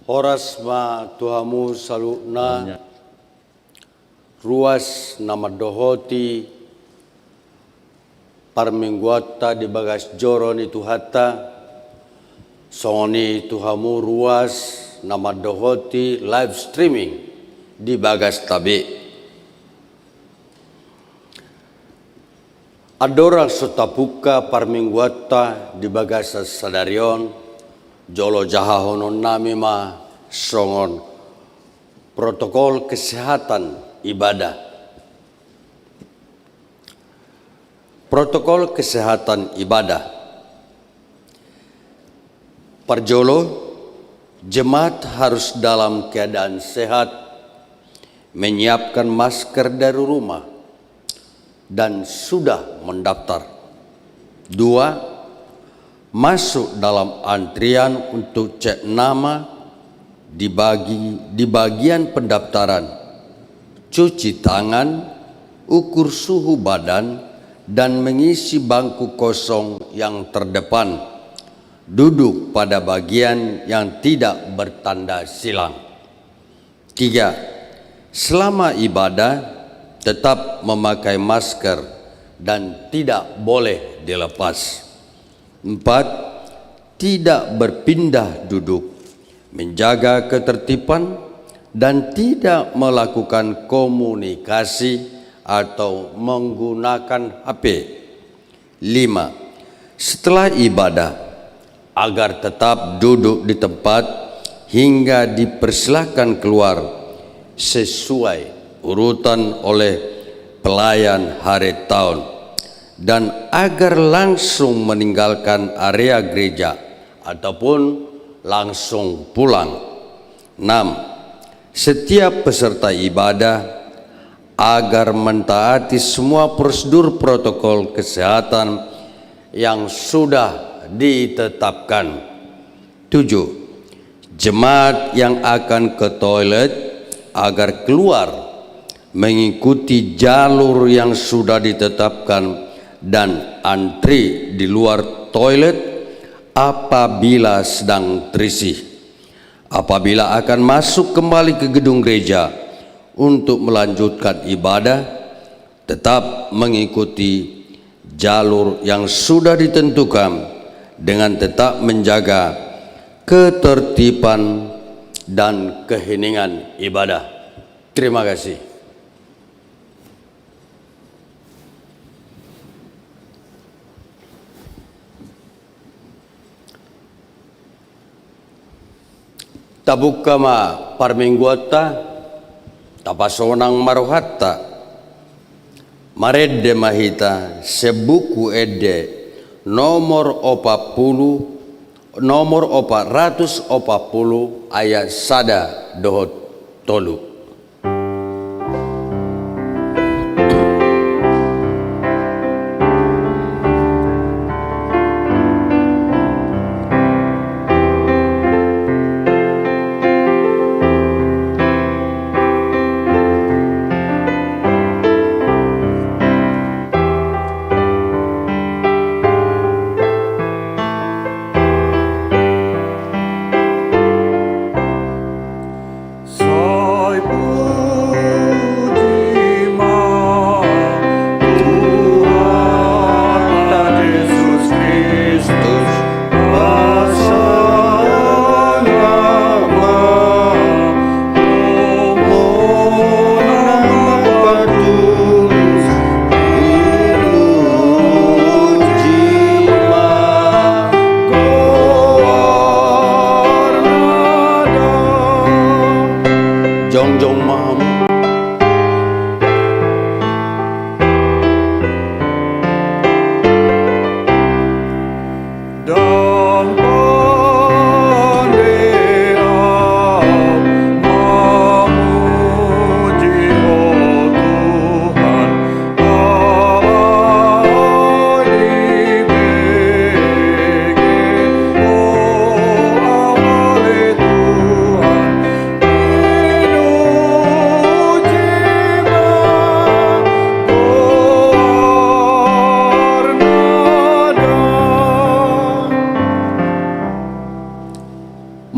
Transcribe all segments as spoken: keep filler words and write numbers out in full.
Horas ma tu hamu saluhutna. Ruas na mandohoti parmingguanta di bagas joro ni Tuhanta, songon i tu hamu ruas na mandohoti live streaming di bagasta be. Andorang so tapungka parmingguanta di bagasan sadari on, jolo jahahononnami ma songon protokol kesehatan ibadah. Protokol kesehatan ibadah. Parjolo, jemaat harus dalam keadaan sehat, menyiapkan masker dari rumah, dan sudah mendaftar. Dua, masuk dalam antrian untuk cek nama di bagi-, di bagian pendaftaran, cuci tangan, ukur suhu badan, dan mengisi bangku kosong yang terdepan. Duduk pada bagian yang tidak bertanda silang. Tiga, selama ibadah tetap memakai masker dan tidak boleh dilepas. Empat, tidak berpindah duduk, menjaga ketertiban, dan tidak melakukan komunikasi atau menggunakan H P. Lima, setelah ibadah, agar tetap duduk di tempat hingga dipersilahkan keluar sesuai urutan oleh pelayan hari tahun, dan agar langsung meninggalkan area gereja ataupun langsung pulang. Enam, setiap peserta ibadah agar mentaati semua prosedur protokol kesehatan yang sudah ditetapkan. Tujuh, jemaat yang akan ke toilet agar keluar mengikuti jalur yang sudah ditetapkan dan antri di luar toilet apabila sedang terisi. Apabila akan masuk kembali ke gedung gereja untuk melanjutkan ibadah, tetap mengikuti jalur yang sudah ditentukan dengan tetap menjaga ketertiban dan keheningan ibadah. Terima kasih. Tabungka ma parmingguonta, tapasonang ma rohanta. Marende ma hita sian Buku Ende nomor opat pulu, nomor opat ratus opat pulu, ayat sada dohot tolu. Sai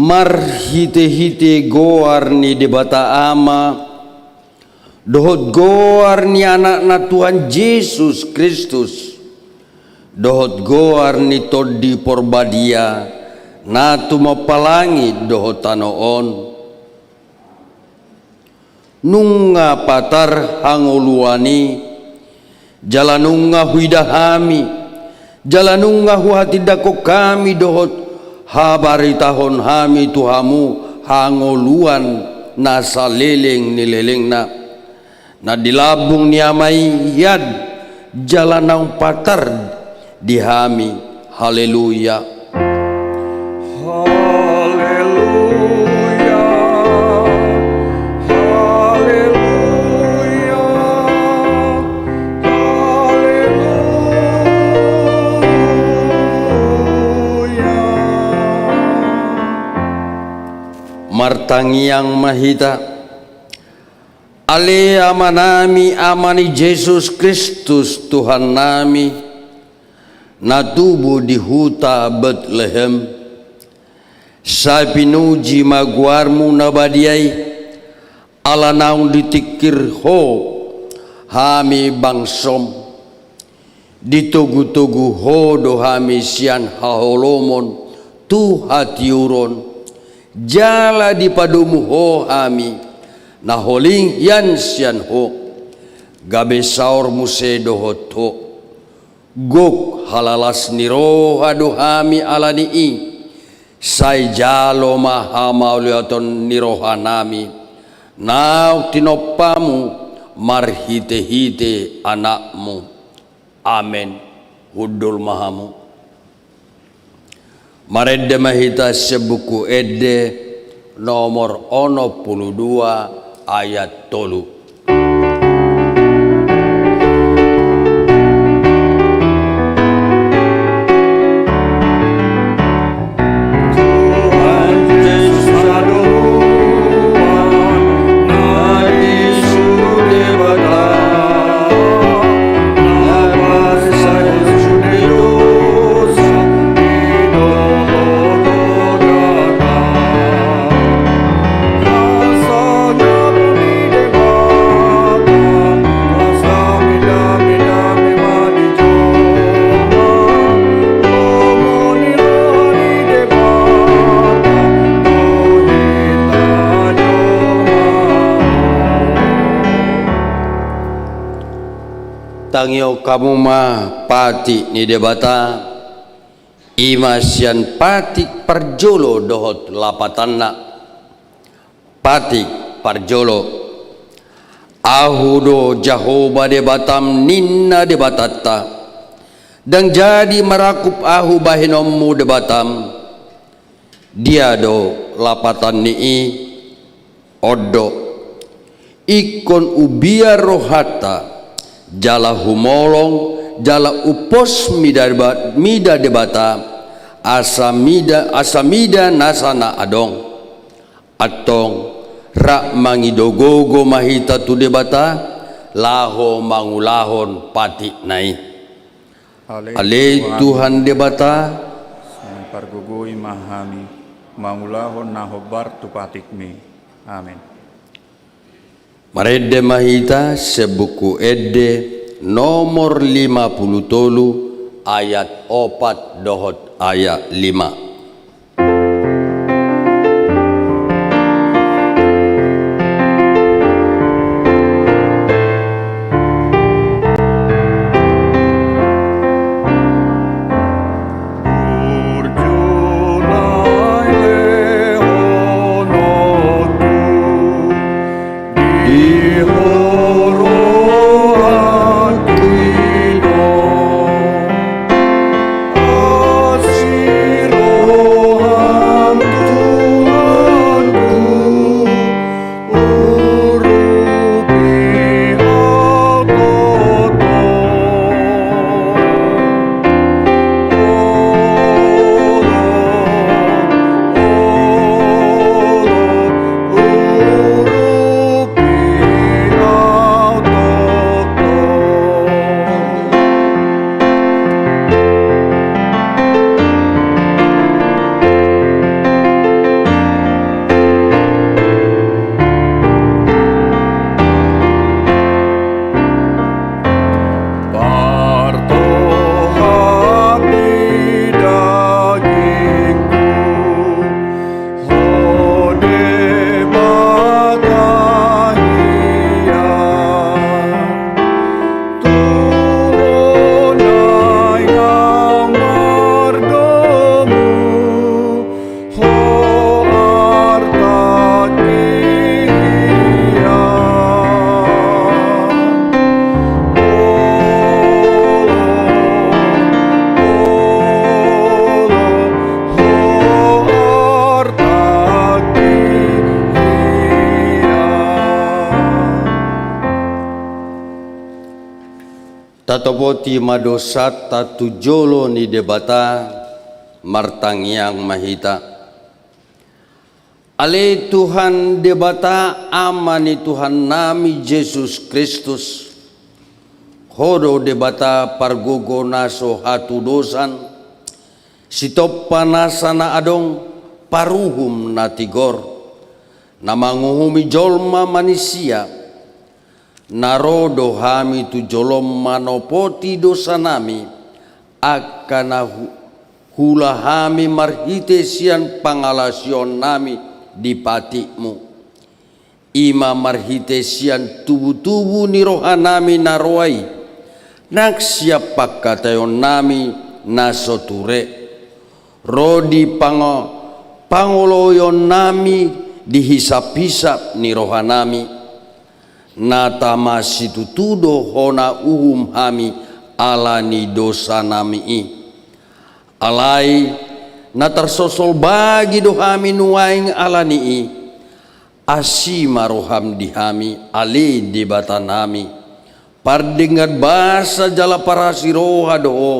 Marhite-hite goar ni Debata Ama, dohot goar ni Anakna Tuhan Jesus Kristus, dohot goar ni Tondi Porbadia, na tumompa langit dohot tano on. Nunga patar hangoluan i, jala nunga huida hami, jala nunga huhatindangkon hami dohot habaritahon hami tu hamu hangoluan na saleleng ni lelengna, na di lambung ni Ama i hian, jala naung patar di hami. Haleluya. Haleluya. Haleluya. Haleluya. Martangiang ma hita. Ale Amanami, Ama ni Jesus Kristus, Tuhannami, na tubu di huta Betlehem, sai pinuji ma goarmu na badia i, ala naung ditingkir Ho hami bangsom. Ditogu-togu Ho do hami sian haholomon tu hatiuron, jala dipadomu Ho hami, na holing hian sian Ho, gabe saor muse dohot Ho. Gok halalas ni roha do hami ala ni i, sai jalo ma hamauliateon ni rohanami, naung tinompamu marhite-hite Anakmu. Amen. Hundul ma hamu. Marende ma hita sian Buku Ende nomor onom pulu dua ayat tolu. Tangihon hamu ma patik ni Debata, i ma sian patik parjolo dohot lapatanna. Patik parjolo. Ahu do Jahowa Debatam, ninna Debatanta. Ndang jadi marangkup Ahu bahenonmu Debatam. Dia do lapatan ni i? On do. Ingkon hubiar rohanta, jala humolong, jala humpos mida, mida Debata, asa mida, asa mida nasa na adong. Antong, rap mangido gogo ma hita tu Debata, laho mangulahon patikna i. Ale Tuhan Debata, sai pargogoi ma hami, mangulahon na hombar tu patikmi. Amen. Marende ma hita sian Buku Ende nomor lima pulu tolu ayat opat dohot ayat lima. Tatopoti ma dosanta tu jolo ni Debata. Martangiang ma hita. Ale Tuhan Debata, Ama ni Tuhannami Jesus Kristus, Ho do Debata pargogo na so hatudosan, sitompa nasa na adong, paruhum na tigor, na manguhumi jolma manisia. Na ro do hami tu jolom manopoti dosanami, angka na hu-, huula hami marhite sian pangalaosionnami di patikmu. I ma marhite sian tubutubu ni rohanami na roa i, nang sian pangkataionnami na so ture, ro di pango-, pangoloionnami di hisaphisap ni rohanami, na tama situtu do hona uhum hami ala ni dosanami i. Alai, na tarsosol bagi do hami nuaeng ala ni i, asi ma roham di hami, ale Debatanami. Pardenggan basa jala parasi roha do Ho,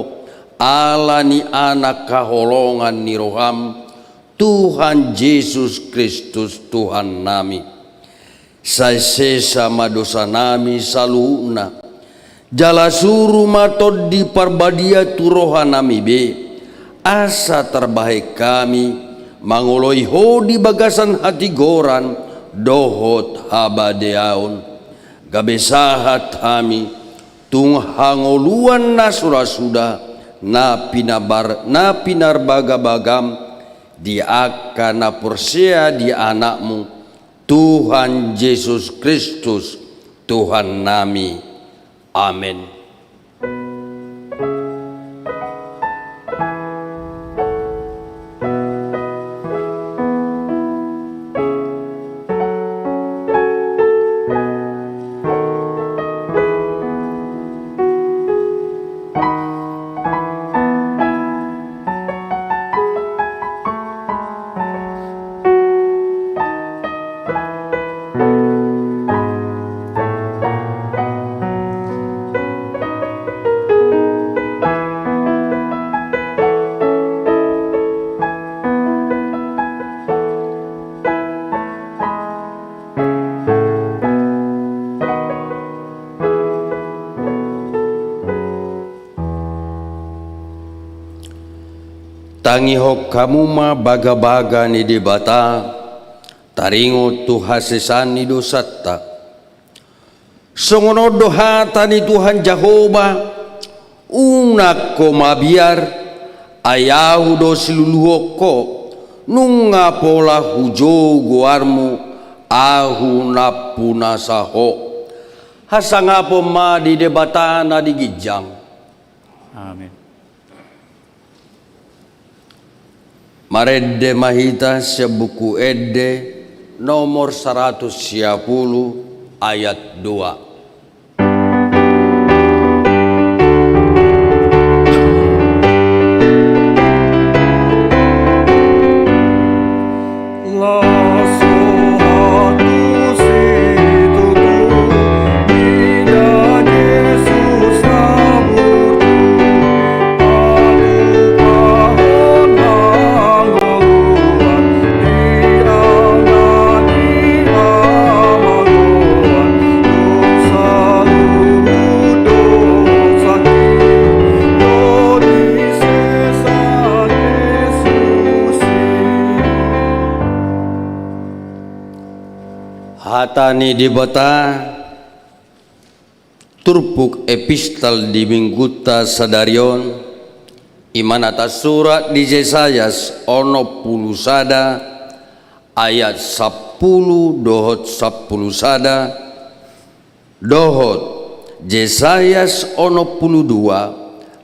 ala ni Anak haholongan ni roham, Tuhan Jesus Kristus Tuhannami. Sai sesa ma dosanami saluhutna. Jala suru ma Tondi Parbadia tu rohanami be, asa tarbahen hami mangoloi Ho di bagasan hatigoran dohot habadiaon. Gabe sahat hami, tung hangoluan na suda-suda, na pinabar-, na pinarbagabagam, di angka na porsea di Anakmu, Tuhan Jesus Kristus, Tuhannami. Amen. Tangihon hamu ma bagabaga ni Debata, taringot tu hasesaan ni dosanta. Songon on do hata ni Tuhan Jahowa, unang ho mabiar, ai Ahu do siluluhon ho, nunga pola hujou goarmu, Ahu nampunasa ho. Hasangapon ma di Debata na di ginjang. Amen. Marende ma hita sian Buku Ende nomor saratus sia pulu ayat dua. Hata ni Debata, turpuk epistel di minggunta sadari on, i ma na tarsurat di Jesayas onom pulu sada ayat sampulu dohot sampulu sada, dohot Jesayas onom pulu dua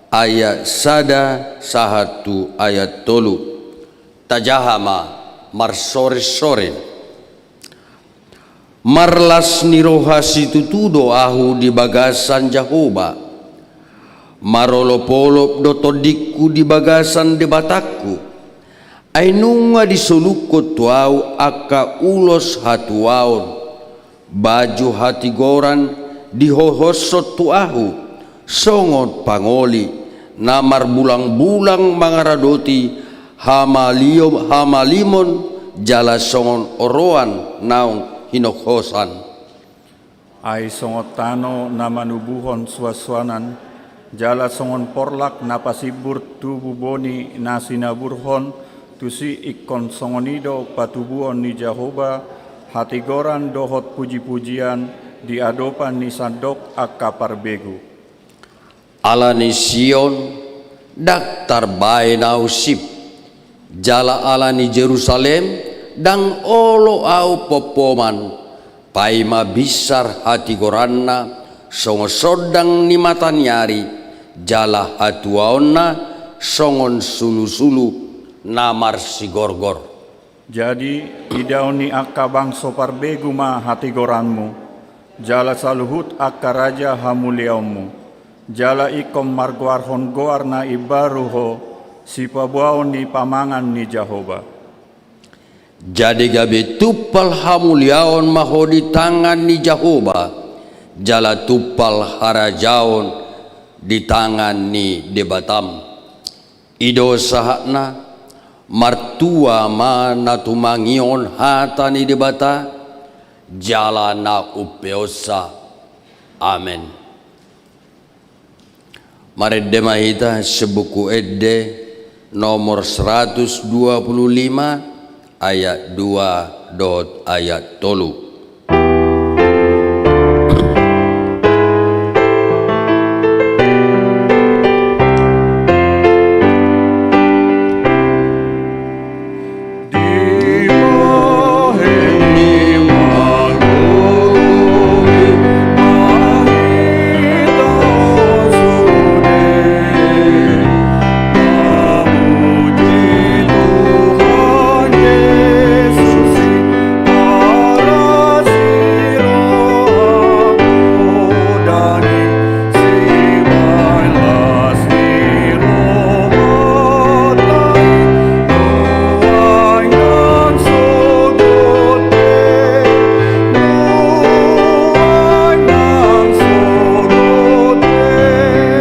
ayat sada sahat tu ayat tolu. Tajaha ma marsorensoren. Marlas ni roha situtu do ahu di bagasan Jahowa. Marolopolop do tondingku di bagasan Debatangku. Ai nunga disolukhon tu ahu angka ulos hatuaon, baju hatigoran dihohoshon tu ahu, songon pangoli na marbulangbulang mangaradoti hamaliom-, hamalimon, jala songon oroan naung hinongkosan. Ai songon tano na manubuhon suansuanan, jala songon porlak na pasimbur tubu boni na sinaburhon, tusi ingkon songon i do patubuon ni Jahowa hatigoran dohot pujipujian di adopan ni sandok angka parbegu. Ala ni Sion, ndang tarbaen ahu sip, jala ala ni Jerusalem, ndang olo ahu pompoman, paima binsar hatigoranna songon sondang ni mataniari, jala hatuaonna songon sulusulu na marsigorgor. Jadi, idaon ni angka bangso parbegu ma hatigoranmu, jala saluhut angka raja hamuliaonmu, jala ingkon margoarhon goar na imbaru ho, sipaboaon ni pamangan ni Jahowa. Jadi gabe tumpal hamuliaon ma ho di tangan ni Jahowa, jala tumpal harajaon di tangan ni Debatam. I do sahatna, martua ma na tumangihon hata ni Debata, jala na umpeonsa. Amen. Marende ma hita sian Buku Ende nomor seratus dua puluh lima, ayat dua dohot ayat tolu.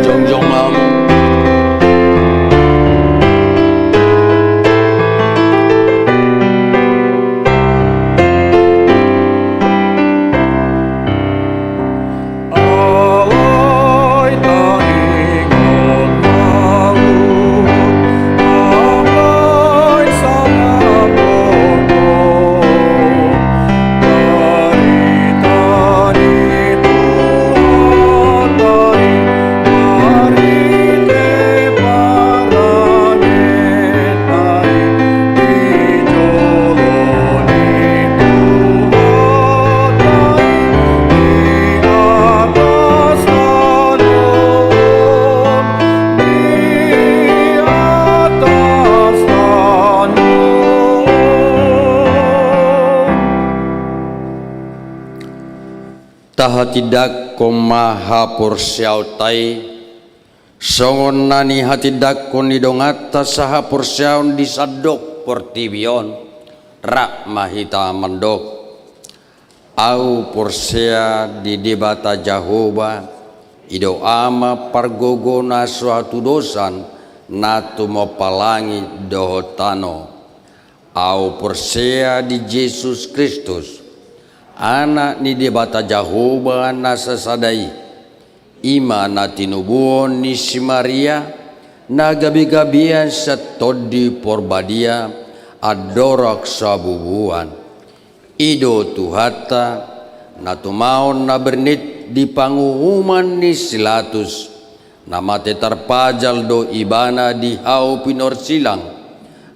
Jongjong ma. Tahatindangkon ma haporseaonta i, songon na nihatindangkon ni donganta sahaporseaon di sandok portibi on, rap ma hita mandok. Ahu porsea di Debata Jahowa, i do Ama pargogo na so hatudosan, na tumompa langit dohot tano. Ahu porsea di Jesus Kristus, Anak ni Debata Jahowa na sasada i, i ma na tinubuhon ni si Maria, na gabegabean sian Tondi Porbadia, andorang so habubuhan. I do Tuhanta, na tumaon na bernit di panguhuman ni si Latus, na mate tarpajal do Ibana di hau pinorsilang,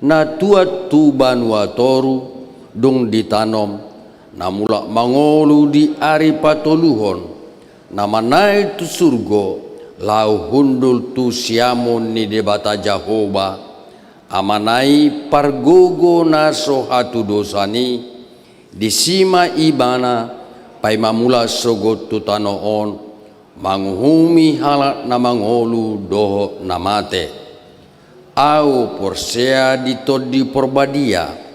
na tuat tu banua toru, dung ditanom, na mulak mangolu di ari patoluhon, na manaek tu surgo, laho hundul tu siamun ni Debata Jahowa, Amana i pargogo na so hatudosan i, disi ma Ibana, paima mulak sogot tu tano on, manguhumi halak na mangolu dohot na mate. Ahu porsea di Tondi Porbadia,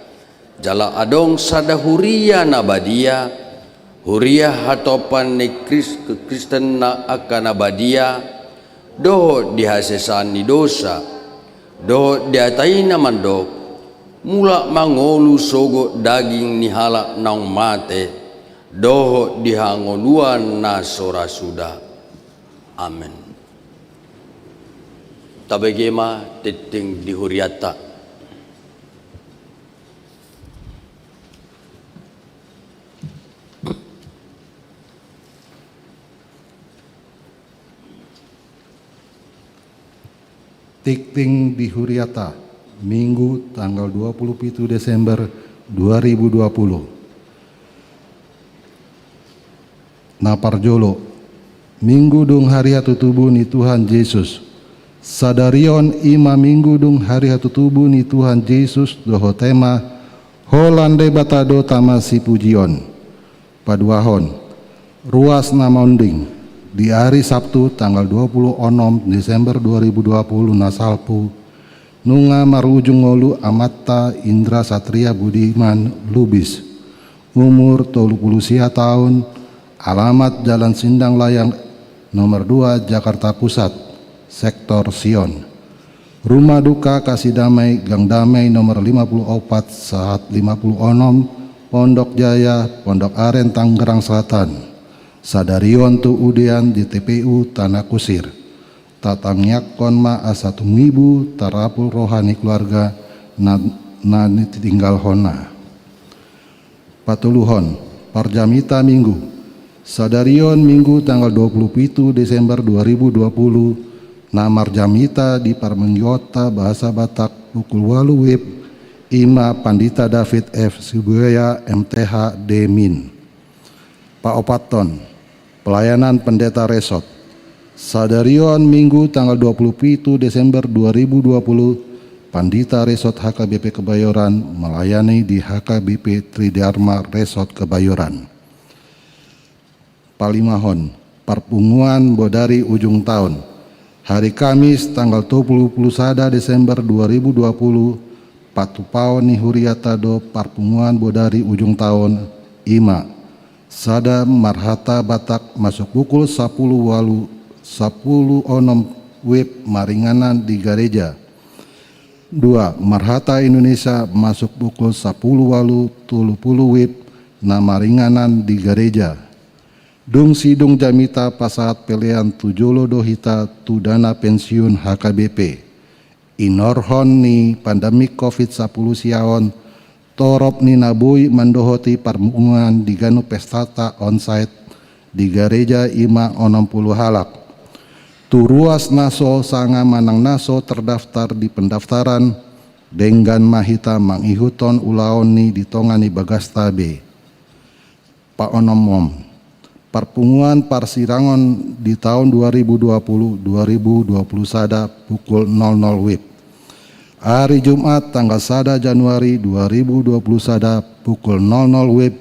jala adong sada huria na badia, huria hatopan ni Kris-, Kristen na angka na badia, dohot di hasesaan ni dosa, dohot di hata i na mandok: Mulak ma ngolu sogot daging ni halak naung mate, dohot di hangoluan na so ra suda. Amen. Tabege ma tingting di hurianta. Tingting di hurianta, Minggu tanggal dua puluh pitu Desember dua ribu dua puluh. Na parjolo, Minggu dung hari hatutubu ni Tuhan Jesus. Sadarion i ma Minggu dung hari hatutubu ni Tuhan Jesus dohot tema: Holan Debata do tama sipujion. Paduahon, ruas na maunding. Di ari Sabtu tanggal dua puluh onom Desember dua ribu dua puluh na salpu, nunga marujung ngolu amanta Indra Satria Budiman Lubis, umur tolu puluh sia taon, alamat Jalan Sindang Layang nomor dua, Jakarta Pusat, Sektor Sion. Rumah duka Kasih Damai, Gang Damai nomor lima puluh opat, sahat lima puluh onom, Pondok Jaya, Pondok Aren, Tangerang Selatan. Sadarion tu udean di T P U Tanah Kusir. Tatangiangkon ma asa tumibu tarapul roha ni keluarga na, na nitinggalhonna. Patoluhon, parjamita Minggu. Sadarion Minggu tanggal dua puluh pitu Desember dua ribu dua puluh, na marjamita di parmingguonta bahasa Batak pukul ualu wib, i ma Pandita David F Sibuea, M Th, D Min. Paopathon, pelayanan pendeta resort. Sadarion Minggu tanggal dua puluh pitu Desember dua ribu dua puluh, Pandita Resort H K B P Kebayoran melayani di H K B P Tridharma Resort Kebayoran. Palimahon, parpunguan bodari ujung taon. Hari Kamis tanggal tolu puluh sada Desember dua ribu dua puluh, patupaon ni hurianta do parpunguan bodari ujung taon, i ma: Sada, marhata Batak masuk pukul sapuluh ualu, sapuluh onom wib maringanan di gareja. Dua, marhata Indonesia masuk pukul sapuluh ualu tolu puluh wib na maringanan di gareja. Dung sidung jamita pasahat pelean tu jolo do hita tu dana pensiun H K B P. Inorhon ni pandemi covid sapuluh sia on, torop ni na boi mandohoti parpunguan di ganup pestata onsite di gareja i ma onom puluh halak. Tu ruas na so sanga manang na so terdaftar di pendaftaran, denggan ma hita mangihuthon ulaon ni di tonga ni bagasta be. Paonomhon, parpunguan parsirangon di taon dua ribu dua puluh, dua ribu dua puluh sada pukul nol nol wib. Ari Jumat tanggal sada Januari dua ribu dua puluh sada pukul nol nol wib,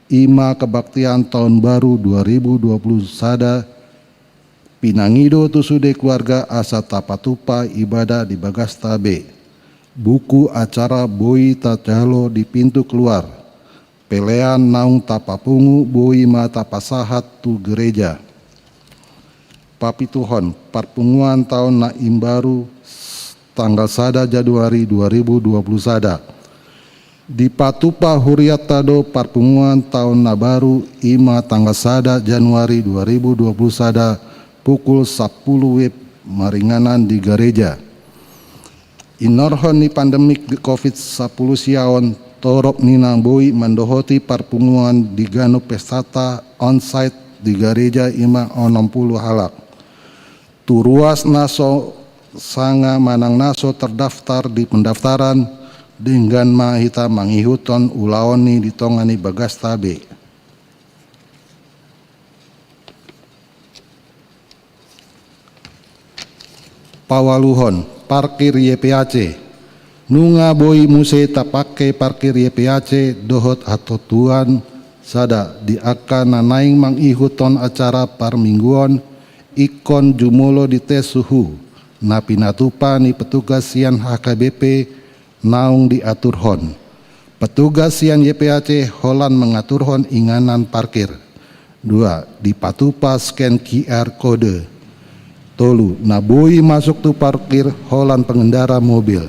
i ma kebaktian taon baru dua ribu dua puluh sada, pinangido tu sude keluarga asa tapatupa ibadah di bagasta be. Buku acara boi tajalo di pintu keluar. Pelean naung tapapungu boi ma tapasahat tu gareja. Papituhon, parpunguan taon na imbaru, tanggal sada Januari dua ribu dua puluh sada. Dipatupa hurianta do parpunguan taon na baru, i ma tanggal sada Januari dua ribu dua puluh sada pukul sapuluh wib maringanan di gareja. Inorhon ni pandemi covid sapuluh sia on, torop ni na boi mandohoti parpunguan di ganup pestata onsite di gareja i ma onom puluh halak. Tu ruas na so sanga manang na so terdaftar di pendaftaran, denggan ma hita mangihuthon ulaon ni di tonga ni bagasta be. Paualuhon, parkir Y P A C. Nunga boi muse tapangke parkir Y P A C dohot hatotuan sada di angka na naeng mangihuthon acara parmingguon, ingkon jumolo dites suhu na pinatupa ni petugas sian H K B P naung diaturhon. Petugas sian Y P A C holan mangaturhon inganan parkir. Dua, dipatupa scan Q R code. Tolu, na boi masuk tu parkir holan pengendara mobil.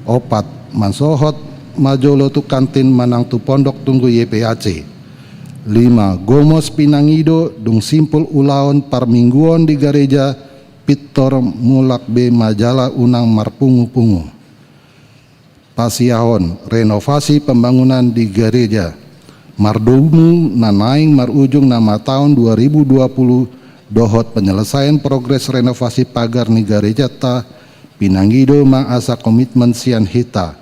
Opat, mansohot ma jolo tu kantin manang tu pondok tunggu Y P A C. Lima, gomos pinangido dung simpul ulaon parmingguon di gareja, pintor mulak be ma jala unang marpungu-pungu. Pasiahon renovasi pembangunan di gareja. Mardomu na naeng marujung nama taon dua ribu dua puluh dohot penyelesaian progres renovasi pagar ni garejanta, pinangido ma asa komitmen sian hita.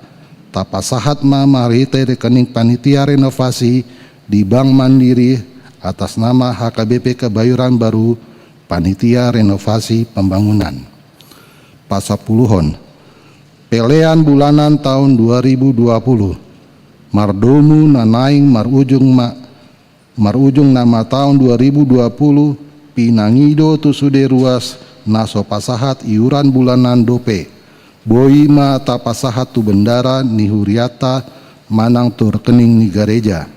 Tapasahat ma marhite rekening panitia renovasi di Bank Mandiri atas nama H K B P Kebayoran Baru, panitia renovasi pembangunan. Pasapuluhon, pelean bulanan taon dua ribu dua puluh. Mardomu na naeng marujung ma, marujung nama taon dua ribu dua puluh, pinangido tu sude ruas na so pasahat iuran bulanan dope. Boi ma tapasahat tu bendara ni huriata manang tu rekening ni gareja.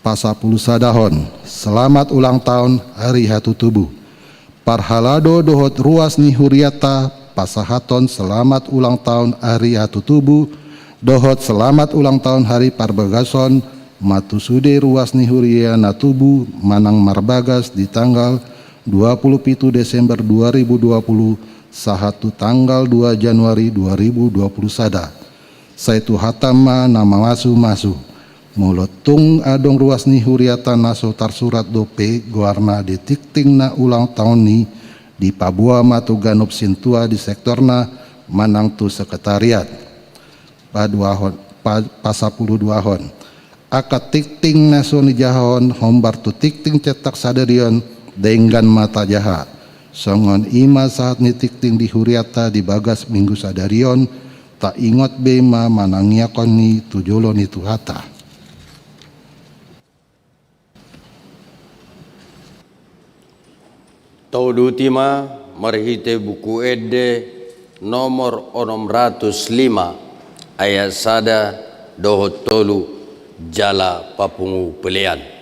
Pasapulusadahon, selamat ulang taon ari hatutubu. Parhalado dohot ruas ni huriata pasahathon selamat ulang taon ari hatutubu dohot selamat ulang taon ari parbagason ma tu sude ruas ni huria na tubu manang marbagas di tanggal dua puluh pitu Desember dua ribu dua puluh sahat tu tanggal dua Januari dua ribu dua puluh sada. Sai Tuhanta ma na mamasu-masu. Molo tung adong ruas ni huriata na so tarsurat dope goarna di tingting na ulang taon i, dipaboa ma tu ganup sintua di sektorna manang tu sekretariat. Paduahon, pa-, pasapuluduahon. Angka tingting na so nijahahon hombar tu tingting cetak sadarion denggan ma tajaha. Songon i ma sahat ni tingting di huriata di bagas minggu sadarion, taingot be ma manangianghon i tu jolo ni Tuhanta. Tauduti ma marhite Buku Ende nomor onom ratus lima ayat sada dohot tolu jala papungu pelean.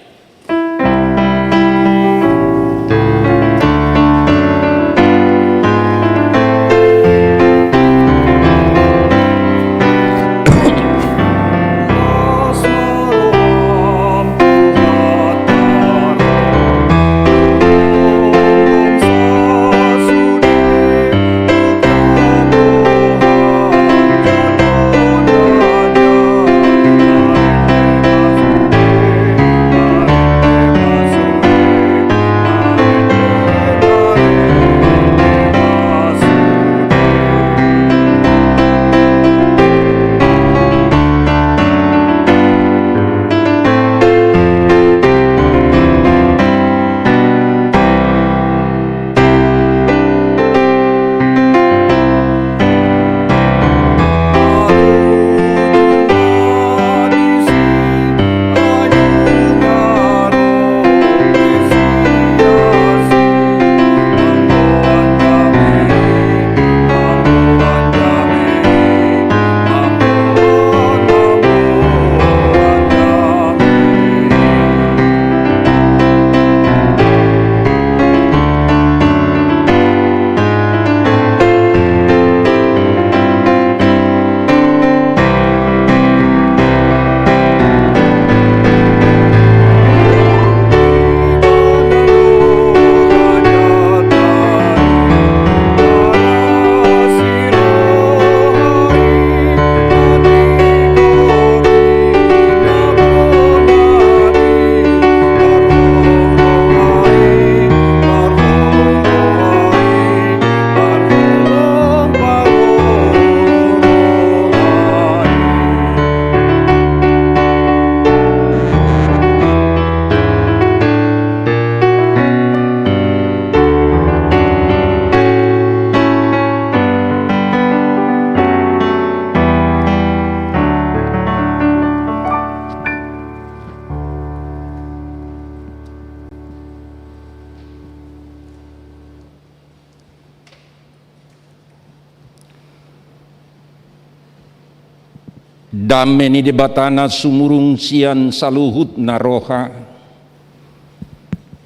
Dame ni Debata na sumurung sian saluhut na roha,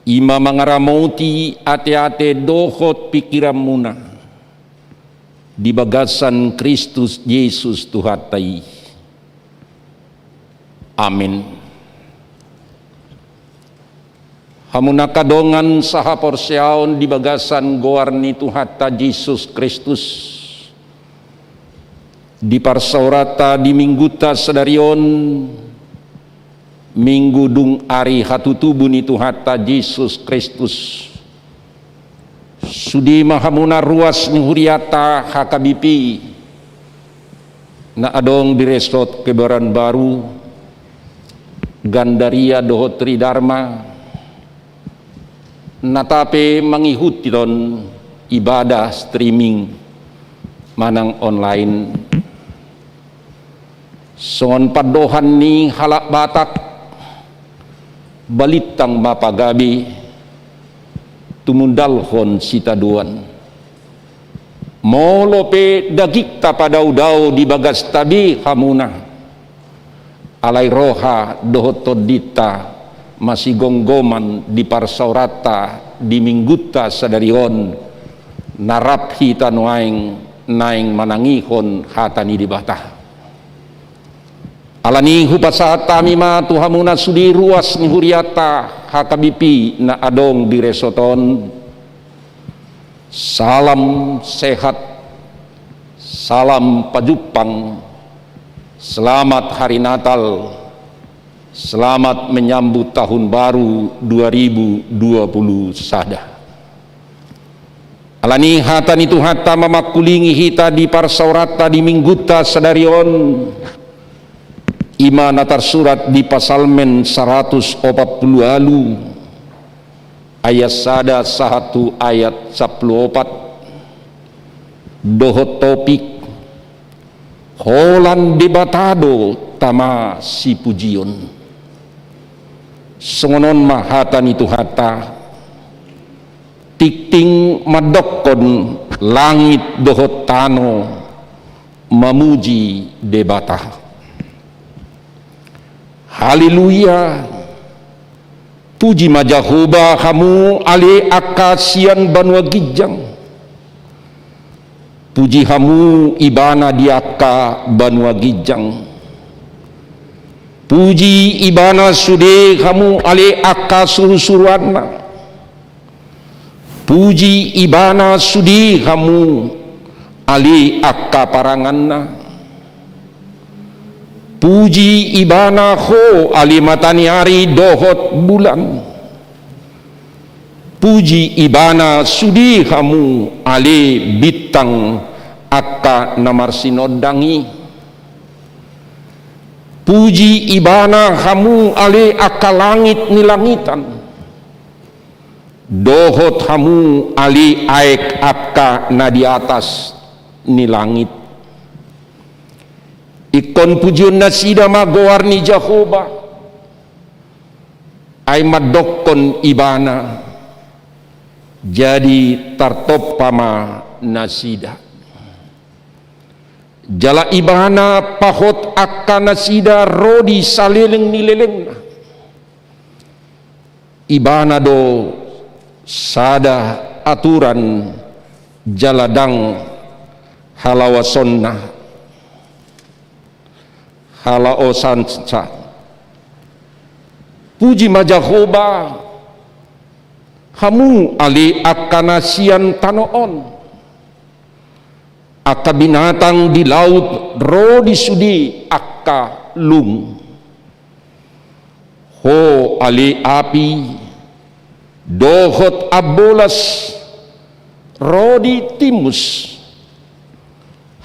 I ma mangaramoti ateate dohot pingkiranmuna di bagasan Kristus Jesus Tuhanta i. Amen. Hamu angka dongan sahaporseaon di bagasan goar ni Tuhanta Jesus Kristus, di parsaoranta di Minggunta sadari on, Minggu dung ari hatutubu ni Tuhanta Jesus Kristus, sude ma hamuna ruas ni hurianta H K B P na adong di Resort Kebayoran Baru, Gandaria dohot Tridharma, na tape mangihuthon ibadah streaming manang online. Songon pandohan ni halak Batak, balintang ma pagabe, tumundalhon sitadoan. Molo pe dagingta padaodao di bagasta be hamuna, alai roha dohot tondinta masigomgoman di parsaoranta di Minggunta sadari on, na rap hita nuaeng naeng manangihon hata ni Debata. Alani i hupasahat hami ma tu hamuna sude ruas ni hurianta H K B P na adong di resort on. Salam sehat, salam pajumpang, selamat hari Natal, selamat menyambut tahun baru dua ribu dua puluh sada. Alani hata ni Tuhanta mamangkulingi hita di parsaoranta di Minggunta sadari on, i ma na tarsurat di Psalmen saratus opat pulu ualu, ayat sada sahat tu ayat sampulu opat, dohot topik, holan Debata do tama sipujion. Songon on ma hata ni Tuhanta, tingting mandokkon langit dohot tano mamuji Debata. Haleluya. Puji ma Jahowa hamu ale angka sian banua ginjang. Puji hamu Ibana di angka banua ginjang. Puji Ibana sude hamu ale angka surusuruanna. Puji Ibana sude hamu ale angka paranganna. Puji Ibana ho ale mataniari dohot bulan. Puji Ibana sude hamu ale bintang angka na marsinondang i. Puji Ibana hamu ale angka langit ni langitan. Dohot hamu ale aek angka na di atas ni langit. Ingkon pujion nasida ma goar ni Jahowa. Ai mandokkon Ibana, jadi tartompa ma nasida. Jala Ibana pahot angka nasida ro di saleleng ni lelengna. Ibana do sada aturan jala ndang halaosonna. Halaosansa. Puji ma Jahowa, hamu ale angka na sian tano on. Angka binatang di laut ro di sude angka lung. Ho ale api, dohot ambolas, ro di timus,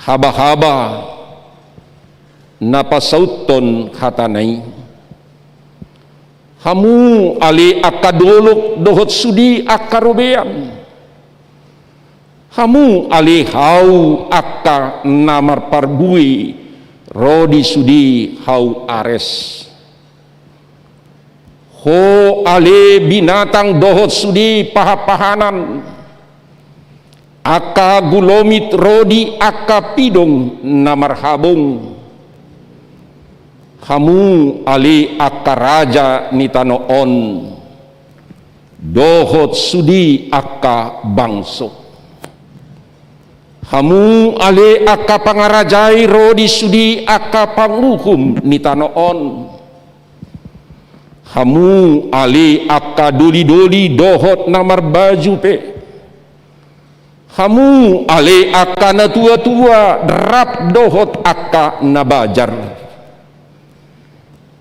habahaba, na pasauthon hatana i. Hamu ale angka dolok dohot sude angka robean. Hamu ale hau angka na marparbue ro di sude hau ares. Ho ale binatang dohot sude pahanpahanan. Angka gulomit ro di angka pidong na marhabong. Hamu ale angka raja ni tano on. dohot sude angka bangso. Hamu ale angka pangarajai ro di sude angka panguhum ni tano on. Hamu ale angka doli-doli dohot na marbaju pe. Hamu ale angka na tua-tua rap dohot angka na bajar.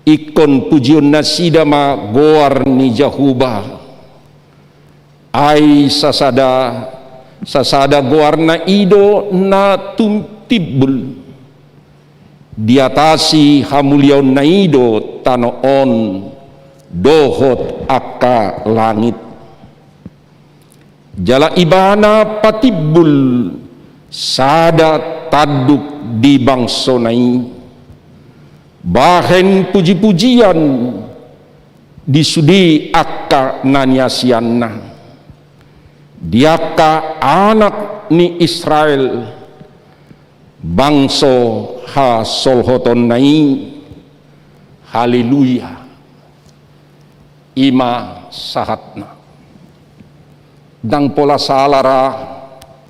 Ingkon pujionnasida ma goar ni Jahowa. Ai sasada, sasada goarna i do na tum-, timbul. Di atas ni hamuliaonna i do tano on dohot angka langit. Jala ibana patimbul sada tanduk di bangsona i. Bahen puji-pujian di sude angka na niasianna. Di angka anak ni Israel, bangso hasolhotonna i. Haleluya. I ma sahatna. Ndang pola sala ra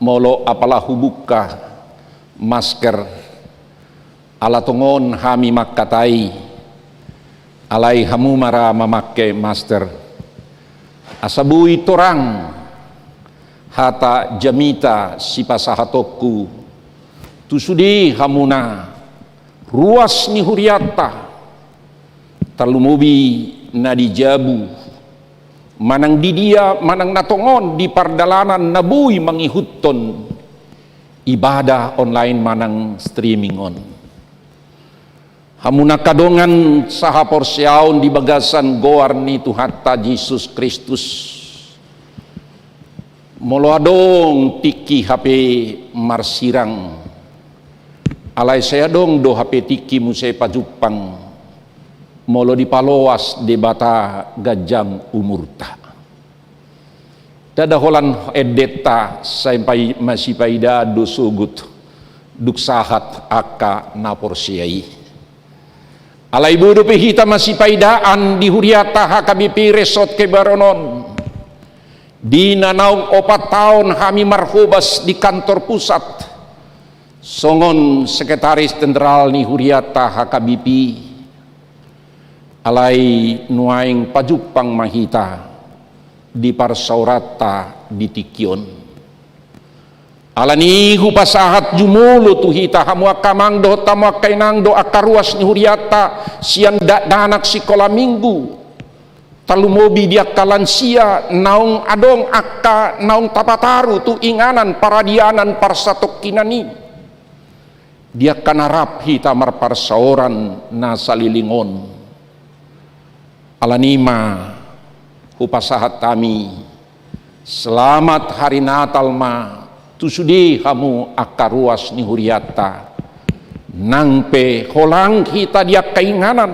molo apala hubuka masker. Ala tongon hami mangkatai, alai hamu ma ra mamake masker. Asa boi torang hata jamita sipasahatonku tu sude hamuna ruas ni hurianta, tarlumobi na di jabu, manang di dia, manang na tongon di pardalanan na boi mangihuthon ibadah online manang streaming on. Hamuna angka dongan sahaporseaon di bagasan goar ni Tuhanta Jesus Kristus. Molo adong tingki hape marsirang, alai sai adong do hape tingki muse pajumpang, molo dipaloas Debata ganjang umurta. Ndada holan endenta sai pai-, masipaidaan do sogot, dung sahat angka na porsea i. Alai boi dope hita masipaidaan di huriata H K B P Resort Kebayoran on. Di na naung opat taon hami marhobas di kantor pusat songon sekretaris jenderal ni huriata H K B P. Alai nuaeng pajumpang ma hita di parsaoranta di tingki on. Alani i hupasahat jumolo tu hita, hamu angka amang dohot hamu angka inang dohot angka ruas ni hurianta sian dakdanak sikola minggu. Tarlumobi di angka lansia naung adong angka naung tapataru tu inganan paradianan parsatongkinan i. Di angka na rap hita marparsaoran na saleleng on. Alani i ma hupasahat hami selamat hari Natal ma tu sude hamu angka ruas ni hurianta. Nang pe holang hita di angka inganan,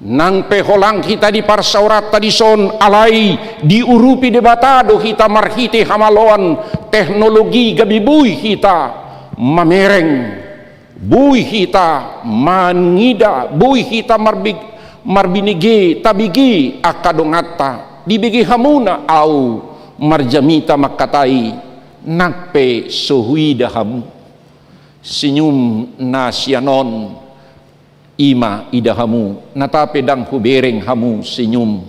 nang pe holang hita di parsaoranta dison, alai diurupi Debata do hita marhite hamaloan teknologi, gabe boi hita mamereng, boi hita mangida, boi hita marbe-, marbinege, tabege angka donganta. Dibege hamuna au marjamita mangkatai, nang pe so huida hamu. Senyum na sian on, i ma ida hamu, nata pe ndang hubereng hamu senyum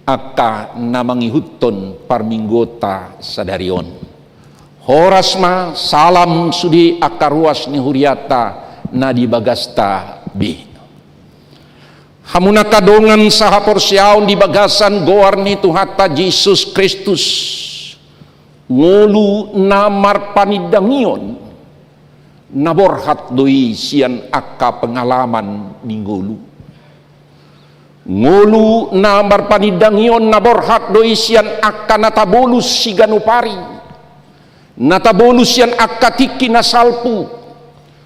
angka na mangihuthon parmingguonta sadari on. Horas ma, salam sude angka ruas ni hurianta na di bagasta be. Hamuna angka dongan sahaporseaon di bagasan goar ni Tuhanta Jesus Kristus. Ngolu na marpanindangion na borhat do i sian angka pengalaman ni ngolu. Ngolu na marpanindangion na borhat do i sian angka na tabolus siganup ari, na tabolus sian angka tingki na salpu,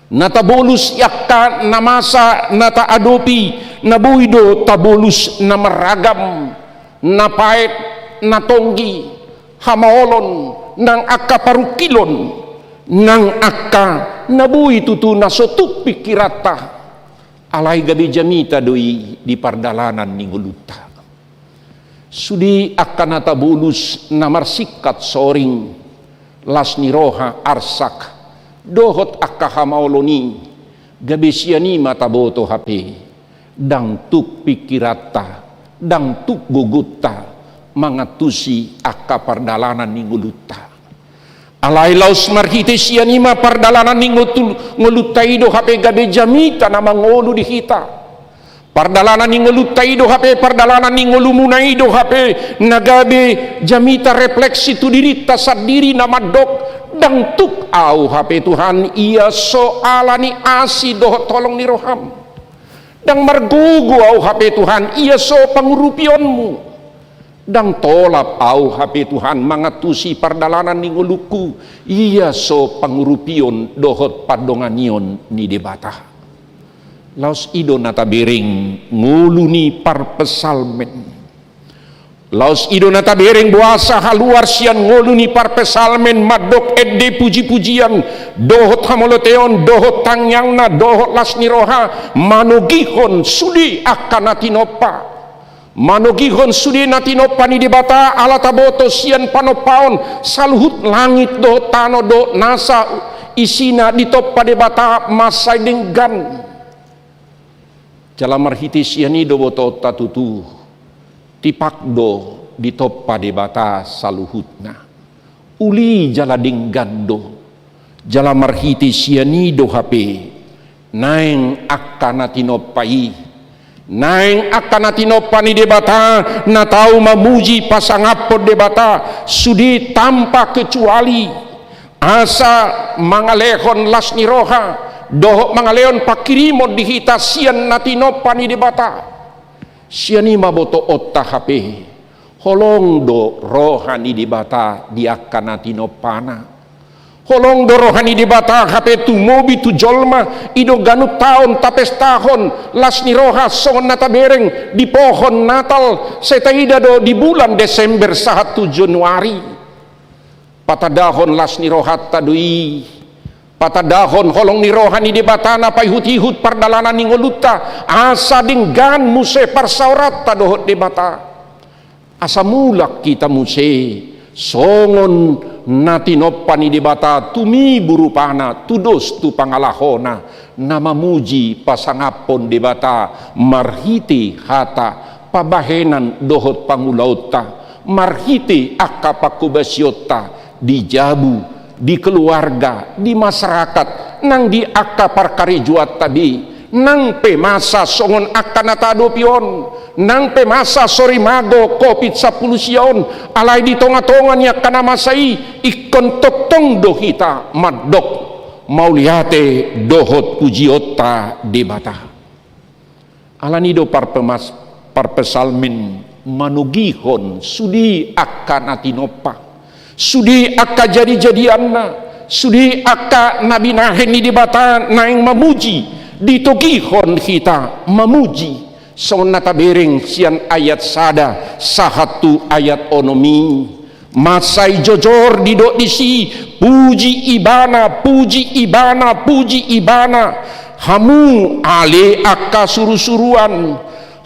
na tabolus i angka na masa na taadopi, na boi do tabolus na marragam, na paet, na tonggi, hamaolon, nang angka parungkilon, nang angka na boi tutu na so tuk pingkiranta, alai gabe jamita do i di pardalanan ni ngolunta. Sude angka na tabolus na marsingkat soring, las ni roha, arsak, dohot angka hamaolon i, gabe sian i ma taboto hape, ndang tuk pingkiranta, ndang tuk gogonta, mangantusi angka pardalanan ni ngolunta. Alai laos marhite sian i ma pardalanan ni ngotul-, ngolunta i do hape gabe jamita na mangolu di hita. Pardalanan ni ngolunta i do hape, pardalanan ni ngolumuna i do hape, na gabe jamita refleksi tu dirinta sandiri na mandok, ndang tuk ahu hape Tuhan, ia so ala ni asi dohot holong ni roham. Ndang margogo ahu hape Tuhan, ia so pangurupionmu. Ndang tolap ahu hape Tuhan mangantusi pardalanan ni ngolungku, ia so pangurupion dohot pandonganion ni Debata. Laos i do na tabereng ngolu ni parpsalmen. Laos i do na tabereng boasa haluar sian ngolu ni parpsalmen mandok ende pujipujian, dohot hamoloteon, dohot tangiangna, dohot las ni roha, manogihon sude angka na tinompa. Manogihon sude na tinompa ni Debata, ala taboto sian panompaon saluhut langit dohot tano do nasa isina ditompa Debata mansai denggan. Jala marhite sian i do botoonta tutu, tipak do ditompa Debata saluhutna. Uli jala denggan do, jala marhite sian i do hape, naeng angka na tinompa i, naeng angka na tinompa ni Debata, na tau mamuji pasangaphon Debata, sude tanpa kecuali, asa mangalehon las ni roha, dohot mangalehon panghirimon di hita sian na tinompa ni Debata. Sian i ma botoonta hape, holong do roha ni Debata di angka na tinompana. Holong do roha ni Debata hape tumobi tu jolma, i do ganup taon tapestahon las ni roha songon na tabereng di pohon Natal, sai taida do di bulan Desember sahat tu Januari. Patandahon las ni rohanta do i, patandahon holong ni roha ni Debata na paihutihut pardalanan ni ngolunta, asa denggan muse parsaoranta dohot Debata. Asa mulak hita muse songon na tinompa ni Debata, tumibu rupana, tudos tu pangalahona, na mamuji pasangaphon Debata marhite hata, pambahenan dohot pangulaonta, marhite angka panghobasionta di jabu, di keluarga, di masyarakat, nang di angka parkarejoanta be, nang pe masa songon angka na taadopi on, nang pe masa sorimago covid sampulu sia on, alai di tongatonga ni angka na masa i, ingkon tongtong do hita mandok mauliate dohot pujionta Debata. Alani do parpemas-, parpsalmen manogihon sude angka na tinompa, sude angka jadijadianna, sude angka na binahen ni Debata naeng mamuji, ditogihon hita mamuji. Songon na tabereng sian ayat sada sahat tu ayat onom i. Mansai jojor didok disi, puji Ibana, puji Ibana, puji Ibana. Hamu ale angka surusuruan,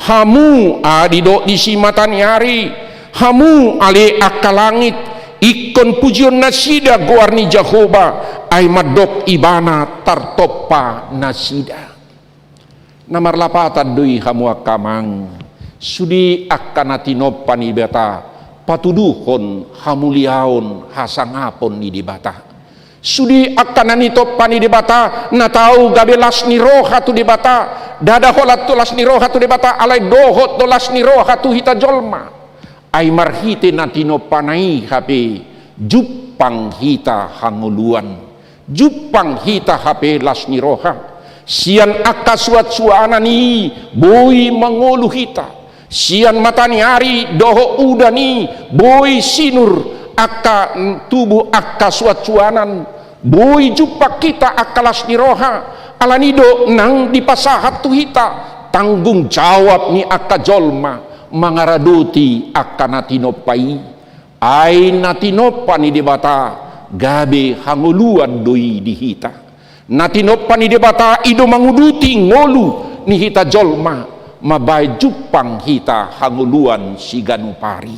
hamu, a, didok disi mataniari, hamu ale angka langit, ingkon pujion nasida goar ni Jahowa, ai mandok Ibana tartompa nasida. Na marlapatan do i hamu angka amang, sude angka na tinompa ni Debata, patuduhon hamuliaon hasangapon ni Debata. Sude angka na tinompa ni Debata, na tau gabe las ni roha tu Debata, ndada holan tu las ni roha tu Debata, alai dohot do las ni roha tu hita jolma. Ai marhite na tinompana i hape, jumpang hita hangoluan, jumpang hita hape las ni roha. Sian angka suansuanan i boi mangolu hita. Sian mataniari dohot udan i boi sinur angka tubu angka suansuanan. Boi jumpang hita angka las ni roha. Alani do nang dipasahat tu hita tanggung jawab ni angka jolma mangaradoti angka na tinompa i. Ai na tinompa ni Debata gabe hangoluan do i di hita. Na tinompa ni Debata i do manguduti ngolu ni hita jolma. mambahen jumpang hita hangoluan siganup ari.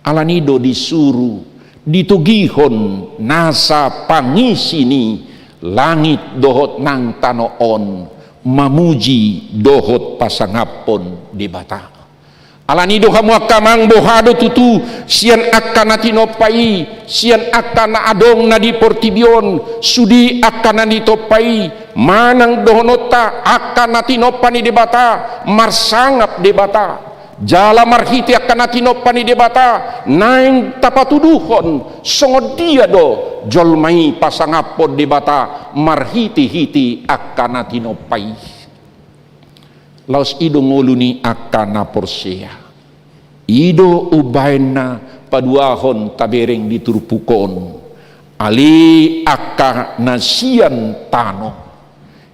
Alani do disuru, ditogihon nasa pangisi ni langit dohot nang tano on mamuji dohot pasangaphon Debata. Alani do hamu angka amang, boha do tutu sian angka na tinompa i, sian angka na adong na di portibi on, sude angka na tinompa i, manang dohononta angka na tinompa ni Debata, marsangap Debata. Jala marhite angka na tinompa ni Debata naeng tapatuduhon songon dia do jolma i pasangaphon Debata marhitehite angka na tinompa i. Laos i do ngolu ni angka na porsea. I do umbahen na paduahon tabereng di turpuk on, ale angka na sian tano.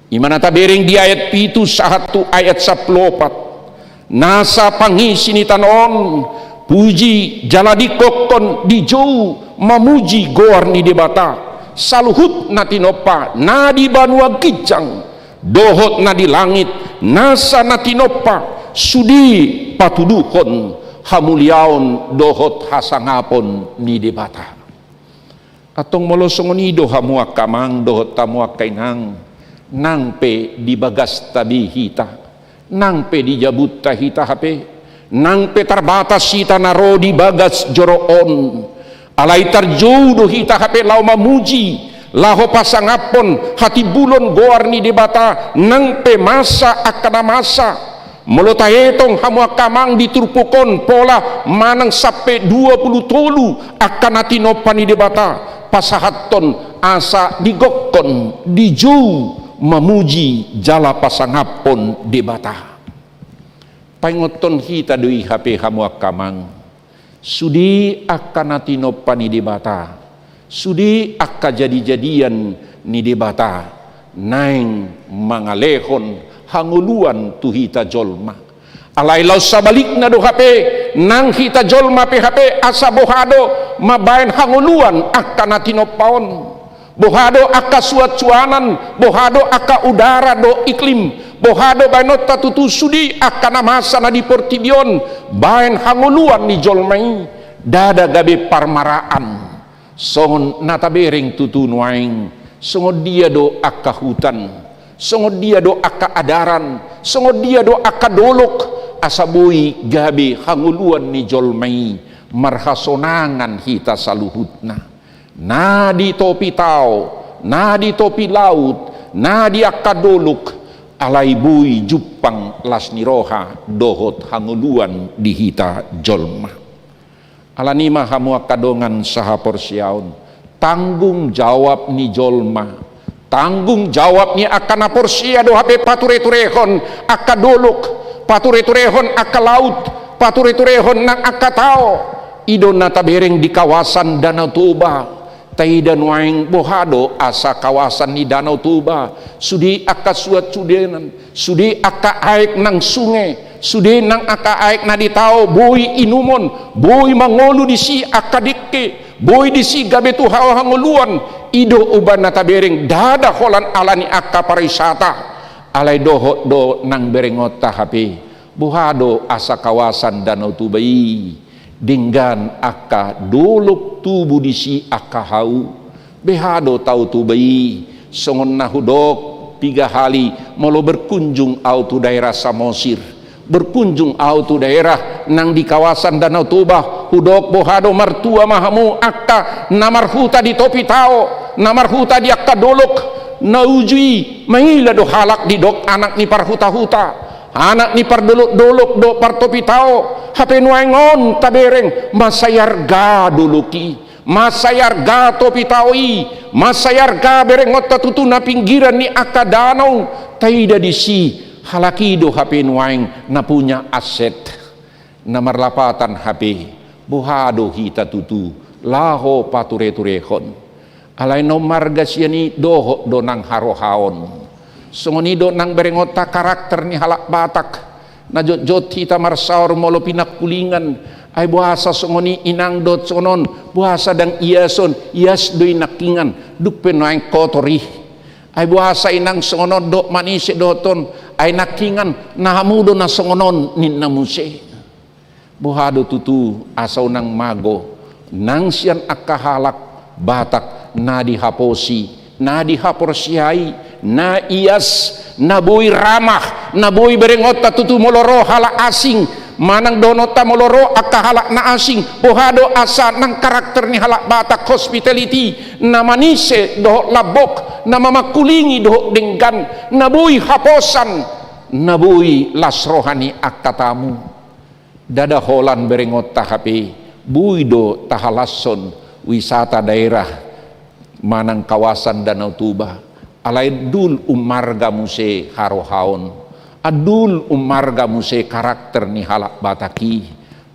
I ma na tabereng di ayat pitu sahat tu ayat sampulu opat. Nasa pangisi ni tano on, puji jala digokkon dijou mamuji goar ni Debata, saluhut na tinompa na di banua ginjang dohot na di langit, nasa na tinompa, sude patuduhon hamuliaon dohot hasangapon ni Debata. Antong molo songon i do hamu angka amang dohot hamu angka inang, nang pe di bagasta be hita, nang pe di jabunta hita hape, nang pe tarbatas hita na ro di bagas joro on, alai tarjou do hita hape laho mamuji, laho pasangaphon hatimbulon goar ni Debata nang pe masa angka na masa. Molo taetong hamu angka amang di turpuk on pola manang sampe dua pulu tolu angka na tinompa ni Debata, pasahathon asa digokkon dijou mamuji jala pasangaphon Debata. Paingothon hita do i hape hamu angka amang. Sude angka na tinompa ni Debata, sude angka jadijadian ni Debata naeng mangalehon hangoluan tu hita jolma. Alai laos sabalikna do hape, nang hita jolma pe hape asa boha do mambahen hangoluan angka na tinompa on. Boha do angka suansuanan, boha do angka udara dohot iklim, boha do baenonta tutu sude angka na masa na di portibi on, bahen hangoluan ni jolma i, ndada gabe parmaraan. Songon na tabereng tutu nuaeng, songon dia do angka hutan, songon dia do angka adaran, songon dia do angka dolok, asa boi gabe hangoluan ni jolma i, marhasonangan hita saluhutna. Na di topi tao, na di topi laut, na di angka dolok, alai boi jumpang las ni roha dohot hangoluan di hita jolma. Alani ma hamu angka dongan sahaporseaon, tanggung jawab ni jolma, tanggung jawab ni angka na porsea do hape patureturehon angka dolok, patureturehon angka laut, patureturehon nang angka tao. I do na tabereng di kawasan Danau Toba. Taida nuaeng boha do asa kawasan ni Danau Toba, sude angka suansuanan, sude angka aek nang sunge, sude nang angka aek na di tao boi inumon, boi mangolu disi angka dengke, boi disi gabe tu hahangoluan. I do umbahen na tabereng ndada holan alani angka pariwisata, alai dohot do nang berengonta hape. Boha do asa kawasan Danau Toba i denggan angka dolok, tubu disi angka hau? Boha do Tao Toba i? Songon na hudok piga hali molo berkunjung au tu daerah Samosir, berkunjung au tu daerah nang di kawasan Danau Toba, hudok boha do, martua ma hamu angka na marhuta di topi tao, na marhuta di angka dolok, na uju i maila do halak didok anak ni parhutahuta, anak ni pardolokdolok dohot partopi tao. Hape nuaeng on tabereng, mansai arga dolok i, mansai arga topi tao i, mansai arga berengonta tutu na pinggiran ni angka danau. Taida disi, halak i do hape nuaeng na punya aset. Na marlapatan hape, boha do hita tutu laho patureturehon? Alai na ummarga sian i dohot do nang harohaon. Songon i do nang berengonta karakter ni halak Batak. Na jotjot hita marsaor molo pinangkulingan. Ai boasa songon i inang dohot songon on, boasa ndang iason, ias do i nangkingan, dung pe nuaeng kotor i. Ai boasa inang songon on dohot manise dohot on, Ai nangkingan na hamu do na songon on, ninna muse. Boha do tutu asa unang mago nang sian angka halak Batak na dihaposi, na dihaporseai, na ias, na boi ramah, na boi berengonta tutu molo ro halak asing, manang dohononta molo ro angka halak na asing, boha do asa nang karakter ni halak Batak hospitality, na manise dohot lambok, na mamangkulingi dohot denggan, na boi haposan, na boi las roha ni angka tamu. Ndada holan berengonta hape, boi do tahalashon wisata daerah manang kawasan Danau Toba. Alai andul ummarga muse harohaon, andul ummarga muse karakter ni halak Batak i,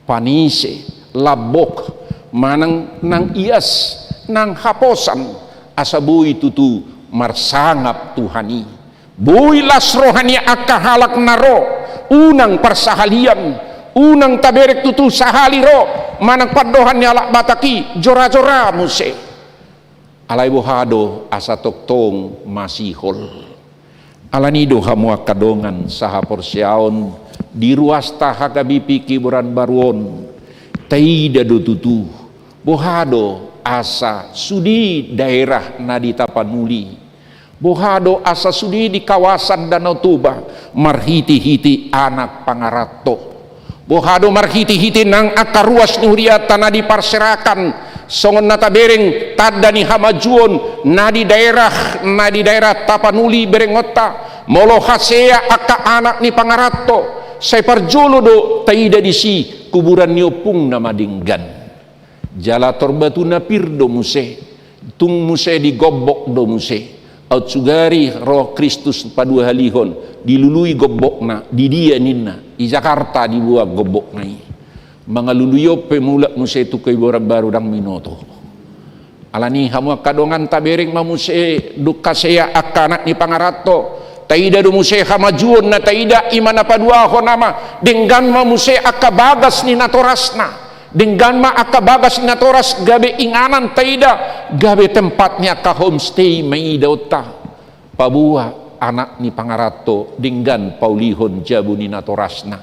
panise, lambok, manang nang ias, nang haposan, asa boi tutu marsangap Tuhan i. Boi las roha ni angka halak na ro, unang parsahalian, unang taberek tutu sahali ro, manang pandohan ni halak Batak i, jorajora muse. Alai boha do asa tongtong masihol. Alani do hamu angka dongan sahaporseaon, di ruasta H K B P Kebayoran Baru on, taida do tutu, boha do asa sude daerah na di Tapanuli, boha do asa sude di kawasan Danau Toba, marhitehite anak pangaranto. Boha do marhitehite nang angka ruas ni hurianta na diparserahan, songon na tabereng tanda ni hamajuon na di daerah, na di daerah Tapanuli berengonta, molo hasea angka anak ni pangaranto, sai parjolo do taida disi kuburan ni ompungna ma denggan. Jala tor batu na pir do muse, tung muse digombok do muse. Aut sugari ro Kristus paduahalihon, dilului gombokna, di dia ninna, i Jakarta diboan gombokna i. Mangalului on pe mulak muse tu Kebayoran Baru ndang binoto. Alani hamu angka dongan, tabereng ma muse dung hasea angka anak ni pangaranto, taida do muse hamajuon na taida, i ma na paduahon ama, denggan ma muse angka bagas ni natorasna. Denggan ma angka bagas ni natoras gabe inganan taida, gabe tempat ni angka homestay ma i idaonta. Paboa anak ni pangaranto denggan paulihon jabu ni natorasna.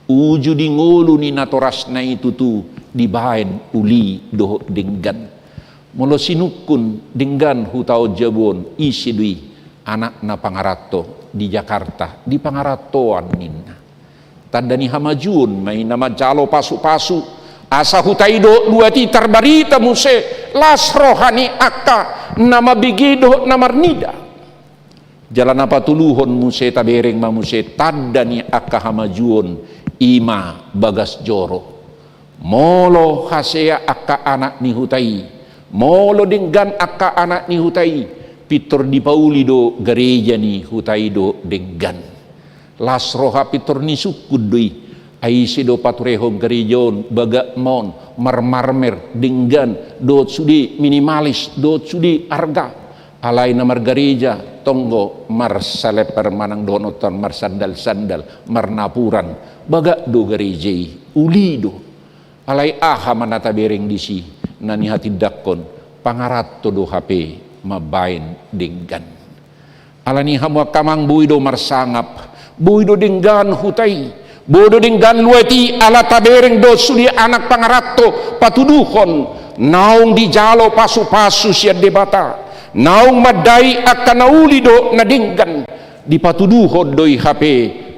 Uju di ngolu ni natorasna i tutu dibaen uli dohot denggan. Molo sinungkun denggan hutaon jabu on, ise do i? Anak na pangaranto di Jakarta, di pangarantoan ninna. Tanda ni hamajuon ma i na manjalo pasupasu, asa huta i dohot luat i tarbarita muse las roha ni angka na mambege dohot na marnida. Jala na patoluhon muse, tabereng ma muse tanda ni angka hamajuon, i ma bagas joro. Molo hasea angka anak ni huta i, molo denggan angka anak ni huta i, pintor dipauli do gareja ni huta i dohot denggan. Las roha pintor ni sungkun do i. Ai ise do paturehon gareja on, bagak ma on, marmarmer, denggan, dohot sude minimalis, dohot sude arga. Alai na margareja tonggo marsaleper manang dohononta marsandal-sandal, marnapuran, bagak do gareja i, uli do. Alai aha ma na tabereng disi? Na nihatindangkon, pangaranto do hape mambaen denggan. Alani hamu angka amang, boi do marsangap, boi do denggan huta i, boi do denggan luat i, ala tabereng do sude anak pangaranto patuduhon naung dijalo pasupasu sian Debata, naung mandai angka na uli dohot na denggan, dipatuduhon do i hape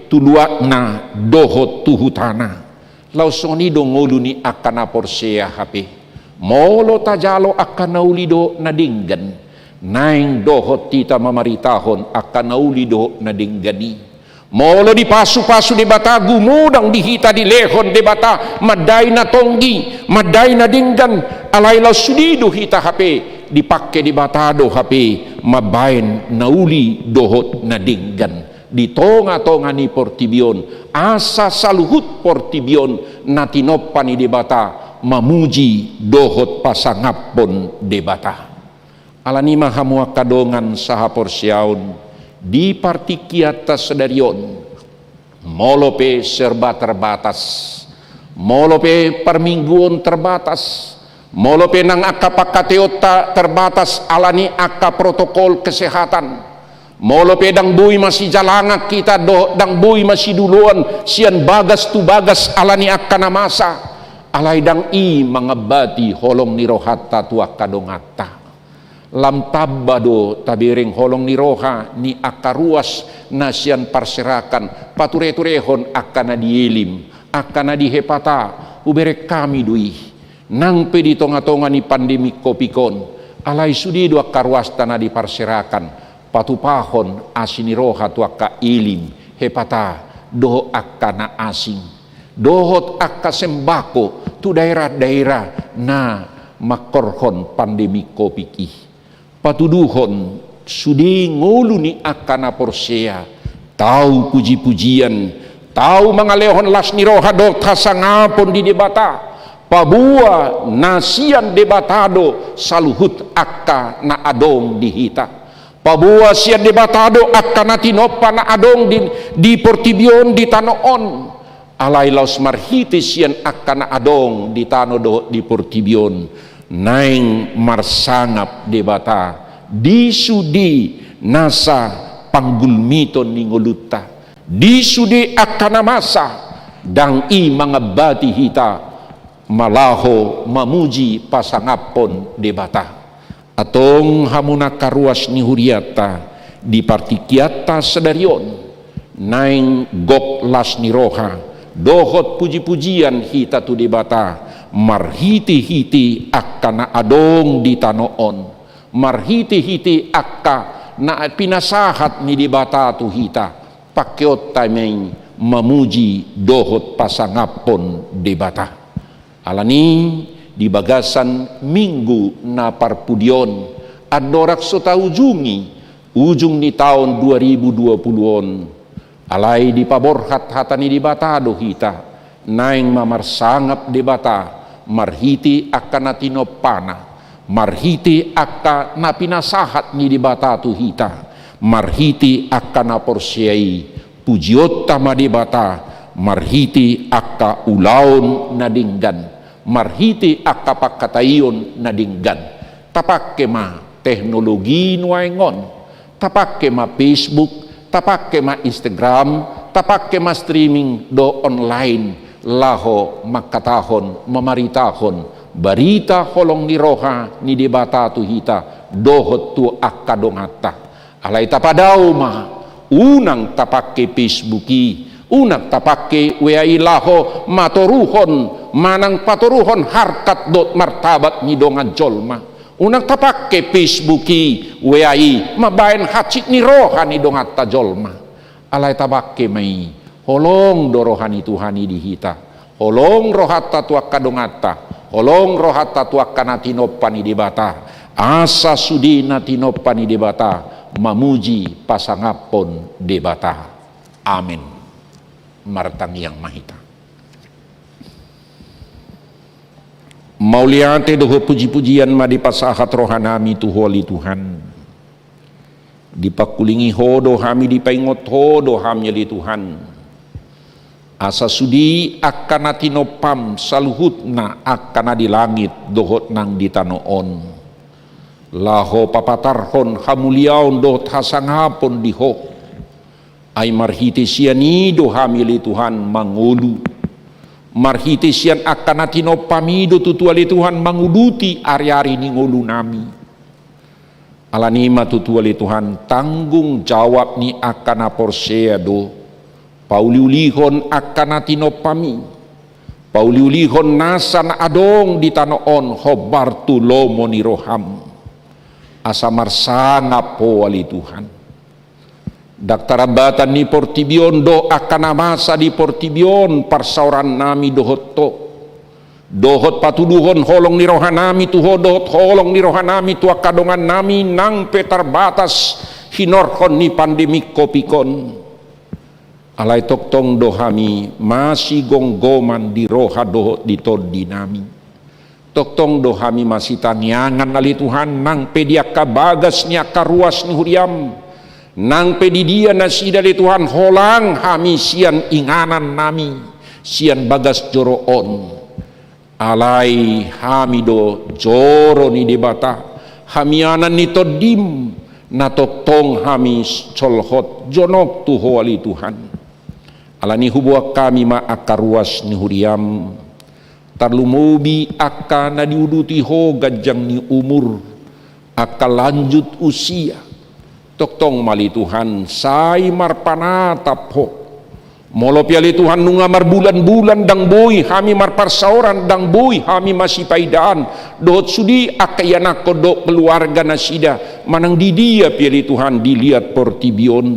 tu luatna dohot tu hutana. Laos songon i do ngolu ni angka na porsea hape. Molo tajalo angka na uli dohot na denggan, naeng dohot hita mamaritahon angka na uli dohot na denggan i. Molo dipasupasu Debata, gumodang di hita dilehon Debata mandai na tonggi, mandai na denggan, alai laos sude do hita hape dipangke Debata do hape mambaen na uli dohot na denggan di tongatonga ni portibi on, asa saluhut portibi on na tinompa ni Debata mamuji dohot pasangaphon Debata. Alani ma hamu angka dongan sahaporseaon, di partingkianta sadari on, molo pe serba terbatas, molo pe parmingguon terbatas, molo pe nang angka pangkataionta terbatas alani angka protokol kesehatan, Molo pe ndang boi masijalangan hita dohot ndang boi masiduloan sian bagas tu bagas ala ni angka na masa, alai ndang i mangambati holong ni rohanta tu angka donganta. Lam tamba do tabereng holong ni roha ni angka ruas na sian parserakan patureturehon angka na di Elim, angka na di Hepata. Hubereng hami do i nang pe di tongatonga ni pandemi Covid on, alai sude do angka ruasta na di parserakan patupahon asi ni roha tu angka Elim, Hepata, dohot angka na asing, dohot angka sembako tu daerah-daerah na mangkorhon pandemi Covid i. Patuduhon sude ngolu ni angka na porsea tau pujipujian, tau mangalehon las ni roha dohot hasangapon di Debata. Paboa na sian Debata do saluhut angka na adong di hita. Paboa sian Debata do angka na tinompa na adong di, di portibi on, di tano on. Alai laos marhite sian angka na adong di tano dohot di portibi on, naeng marsangap Debata di sude nasa panggulmiton ni ngolunta, di sude angka na masa, ndang i mangambati hita ma laho mamuji pasangaphon Debata. Antong hamu na angka ruas ni hurianta, di partingkianta sadari on, naeng gok las ni roha dohot pujipujian hita tu Debata, marhitehite angka na adong di tano on, marhitehite angka na pinasahat ni Debata tu hita, pangkeonta ma i mamuji dohot pasangaphon Debata. Alani, di bagasan minggu na parpudi on, andorang so taujungi ujung ni taon dua ribu dua puluh on, alai dipaborhat hata ni Debata do hita, naeng ma marsangap Debata, marhite angka na tinompana, marhite angka na pinasahat ni Debata tu hita, marhite angka na porsea i, pujionta ma Debata, marhite angka ulaon na denggan, marhite angka pangkataion na denggan. Tapangke ma teknologi nuaeng on, tapangke ma Facebook, tapangke ma Instagram, tapangke ma streaming dohot online, laho mangkatahon, mamaritahon barita holong ni roha ni Debata tu hita, dohot tu angka donganta. Alai tapadao ma, unang tapangke Facebook i, unang tapangke W A i laho matoruhon, manang patoruhon harkat dohot martabat ni dongan jolma. Unang tapangke Facebook i, W A i, mambahen hansit ni roha ni donganta jolma. Alai tapangke ma i, holong do roha ni Tuhan i di hita. Holong rohanta tu angka donganta, holong rohanta tu angka na tinompa ni Debata, asa sude na tinompa ni Debata mamuji pasangaphon Debata. Amen. Martangiang ma hita. Mauliate dohot pujipujian ma dipasahat rohanami tu Ho ale Tuhan. Dipangkulingi Ho do hami, dipaingot Ho do hami ale Tuhan. Asa sude angka na tinompam saluhutna, angka na di langit dohot nang di tano on, laho papatarhon hamuliaon dohot hasangapon di Ho. Ai marhite sian i do hami ale Tuhan mangolu. Marhite sian angka na tinompam i do tutu ale Tuhan manguduti ariari ni ngolunami. Alani ma tutu ale Tuhan, tanggung jawab ni angka na porsea do pauliulihon angka na tinompam i, pauliulihon nasa na adong di tano on hombar tu lomo ni roham. Asa marsangap Ho ale Tuhan. Ndang tarambatan ni portibi on dohot angka na masa di portibi on parsaorannami dohot Ho, dohot patuduhon holong ni rohanami tu Ho dohot holong ni rohanami tu angka dongannami nang pe tarbatas hinorhon ni pandemi Covid on. Alai tongtong do hami masigomgoman di roha dohot di tondinami. Tongtong do hami masitangiangan ale Tuhan, nang pe di angka bagas ni angka ruas ni huriam, nang pe di dia nasida ale Tuhan, holang hami sian inganannami, sian bagas joro on. Alai hami do joro ni Debata, hamianan ni tondim, Na tongtong hami solhot jonok tu Ho ale Tuhan. Alani huboan hami ma angka ruas ni huriaM, tarlumobi angka na diuduti Ho ganjang ni umur, angka lanjut usia. Tongtong ma ale Tuhan, sai marpanatap Ho. Molo pe ale Tuhan nunga marbulan-bulan ndang boi hami marparsaoran, ndang boi hami masipaidaan dohot sude angka ianakhon dohot keluarga nasida, manang di dia pe ale Tuhan di liat portibi on.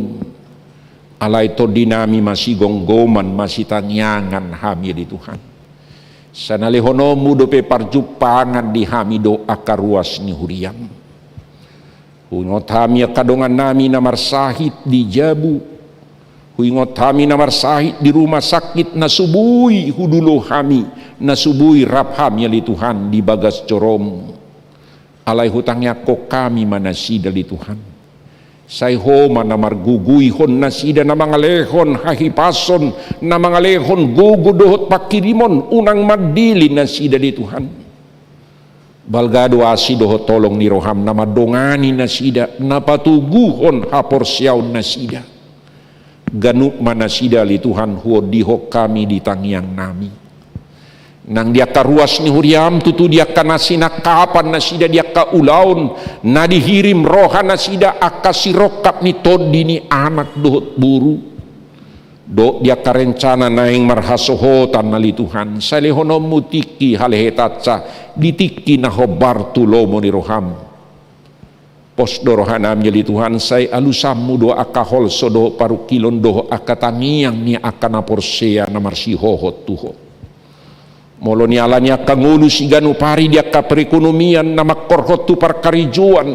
Alai tondinami masigomgoman, masitangiangan hami ale Tuhan. Sai na lehononMu dope parjumpangan di hami dohot angka ruas ni huriaM. Huingot hami angka dongannami na marsahit di jabu. Huingot hami na marsahit di rumah sakit, na so boi hudulo hami, na so boi rap hami ale Tuhan di bagas joroM. Alai hutangiangkon hami ma nasida ale Tuhan. Sai Ho ma na margogoihon nasida, na mangalehon hahipason, na mangalehon gogo dohot panghirimon, unang mandele nasida ale Tuhan. Balga do asi dohot holong ni rohaM na mandongani nasida, na patoguhon haporseaon nasida. Ganup ma nasida ale Tuhan huondihon hami di tangiangnami. Nang di angka ruas ni huriaM tutu, di angka na sinangkapan nasida di angka ulaon, na dihirim roha nasida angka sirongkap ni tondi ni anak dohot boru. Dohot di angka rencana naeng marhasohotan ale Tuhan, sai lehononMu tingki halehetansa di tingki na hombar tu lomo ni rohaM. Pos do rohanami ale Tuhan, sai alusanMu do angka holso dohot parungkilon dohot angka tangiang ni angka na porsea na marsihohot tu Ho. Molo niala ni angka ngolu siganup ari di angka perekonomian, na mangkorhon tu parkarejoan,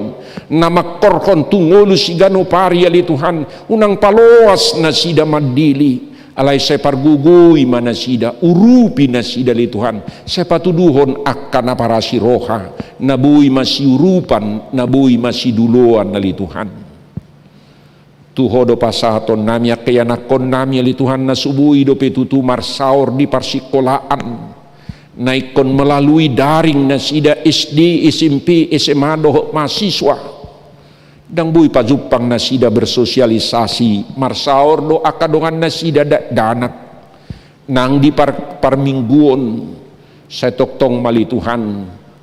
na mangkorhon tu ngolu siganup ari ale Tuhan, unang paloas nasida mandele. Alai sai pargogoi ma nasida, urupi nasida ale Tuhan, sai patuduhon angka na parasi roha, na boi masiurupan, na boi masiduloan ale Tuhan. Tu Ho do pasahatonnami angka ianakhonnami ale Tuhan, na so boi dope tutu marsaor di parsikolaan, na ingkon melalui daring nasida S D, S M P, S M A dohot mahasiswa. Ndang boi pajumpang nasida bersosialisasi, marsaor do angka dongannasida dakdanak. Nang di par-, parmingguon, sai tongtong ma ale Tuhan,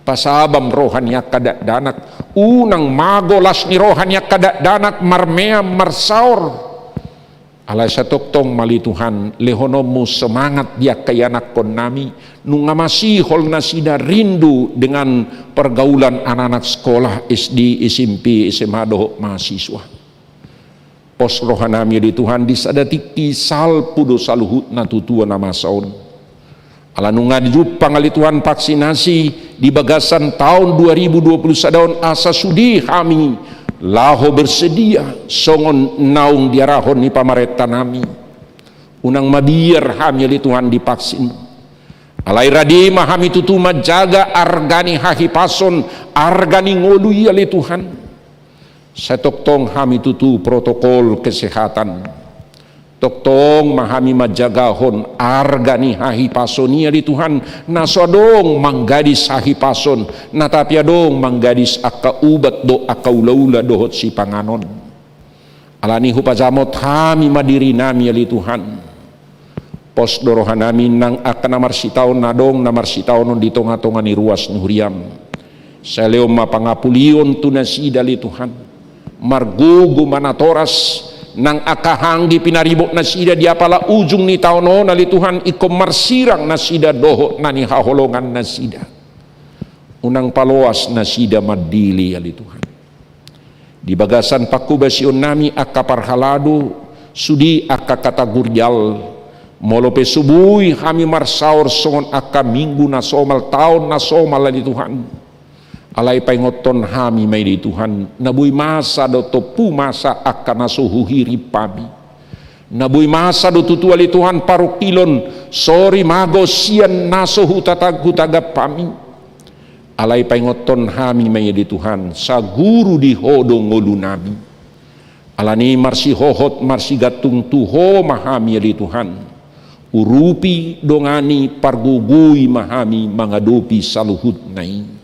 pasabam roha ni angka dakdanak, unang mago las ni roha ni angka dakdanak marmeam marsaor. Alai sai tongtong ma ale Tuhan, lehononMu semangat di angka ianakhonnami, nunga masihol nasida rindu dengan pergaulan anak-anak sekolah S D, S M P, S M A dohot mahasiswa. Pos rohanami ale Tuhan, di sada tingki salpu do saluhutna tu tua na masa on. Ala nunga dijumpang ale Tuhan vaksinasi di bagasan taon dua ribu dua puluh sada on, asa sude hami laho bersedia songon naung diarahon ni pamarentanami. Unang mabiar hami ale Tuhan divaksin. Alai rade ma hami tutu manjaga arga ni hahipason, arga ni ngolu i ale Tuhan. Sai tongtong hami tutu protokol kesehatan. Tongtong ma hami manjagahon arga ni hahipason i ale Tuhan, na so adong manggadis hahipason, na tapi adong manggadis angka ubat dohot angka ulaula dohot sipanganon. Alani hupajamot hami ma dirinami ale Tuhan. Pos do rohanami nang angka na marsitaon, na adong na marsitaonon di tongatonga ni ruas ni huriam. Sai lehon ma pangapulion tu nasida ale Tuhan. Margogo ma natoras, nang angka hanggi pinaribot nasida di apala ujung ni taon on ale Tuhan, ingkon marsirang nasida dohot na nihaholongan nasida. Unang paloas nasida mandele ale Tuhan. Di bagasan pangkobasionnami angka parhalado, sude angka kategorial, molo pe so boi hami marsaor songon angka minggu na somal, taon na somal ale Tuhan. Alai paingothon hami ma i ale Tuhan, na boi masa do tompu masa angka na so huhirim hami. Na boi masa do tutu ale Tuhan parungkilon, sori mago sian na so hutata-, hutagap hami. Alai paingothon hami ma i ale Tuhan, saguru di Ho do ngolunami. Alani marsihohot marsigantung tu Ho ma hami ale Tuhan. Urupi, dongani, pargogoi ma hami mangadopi saluhutna i.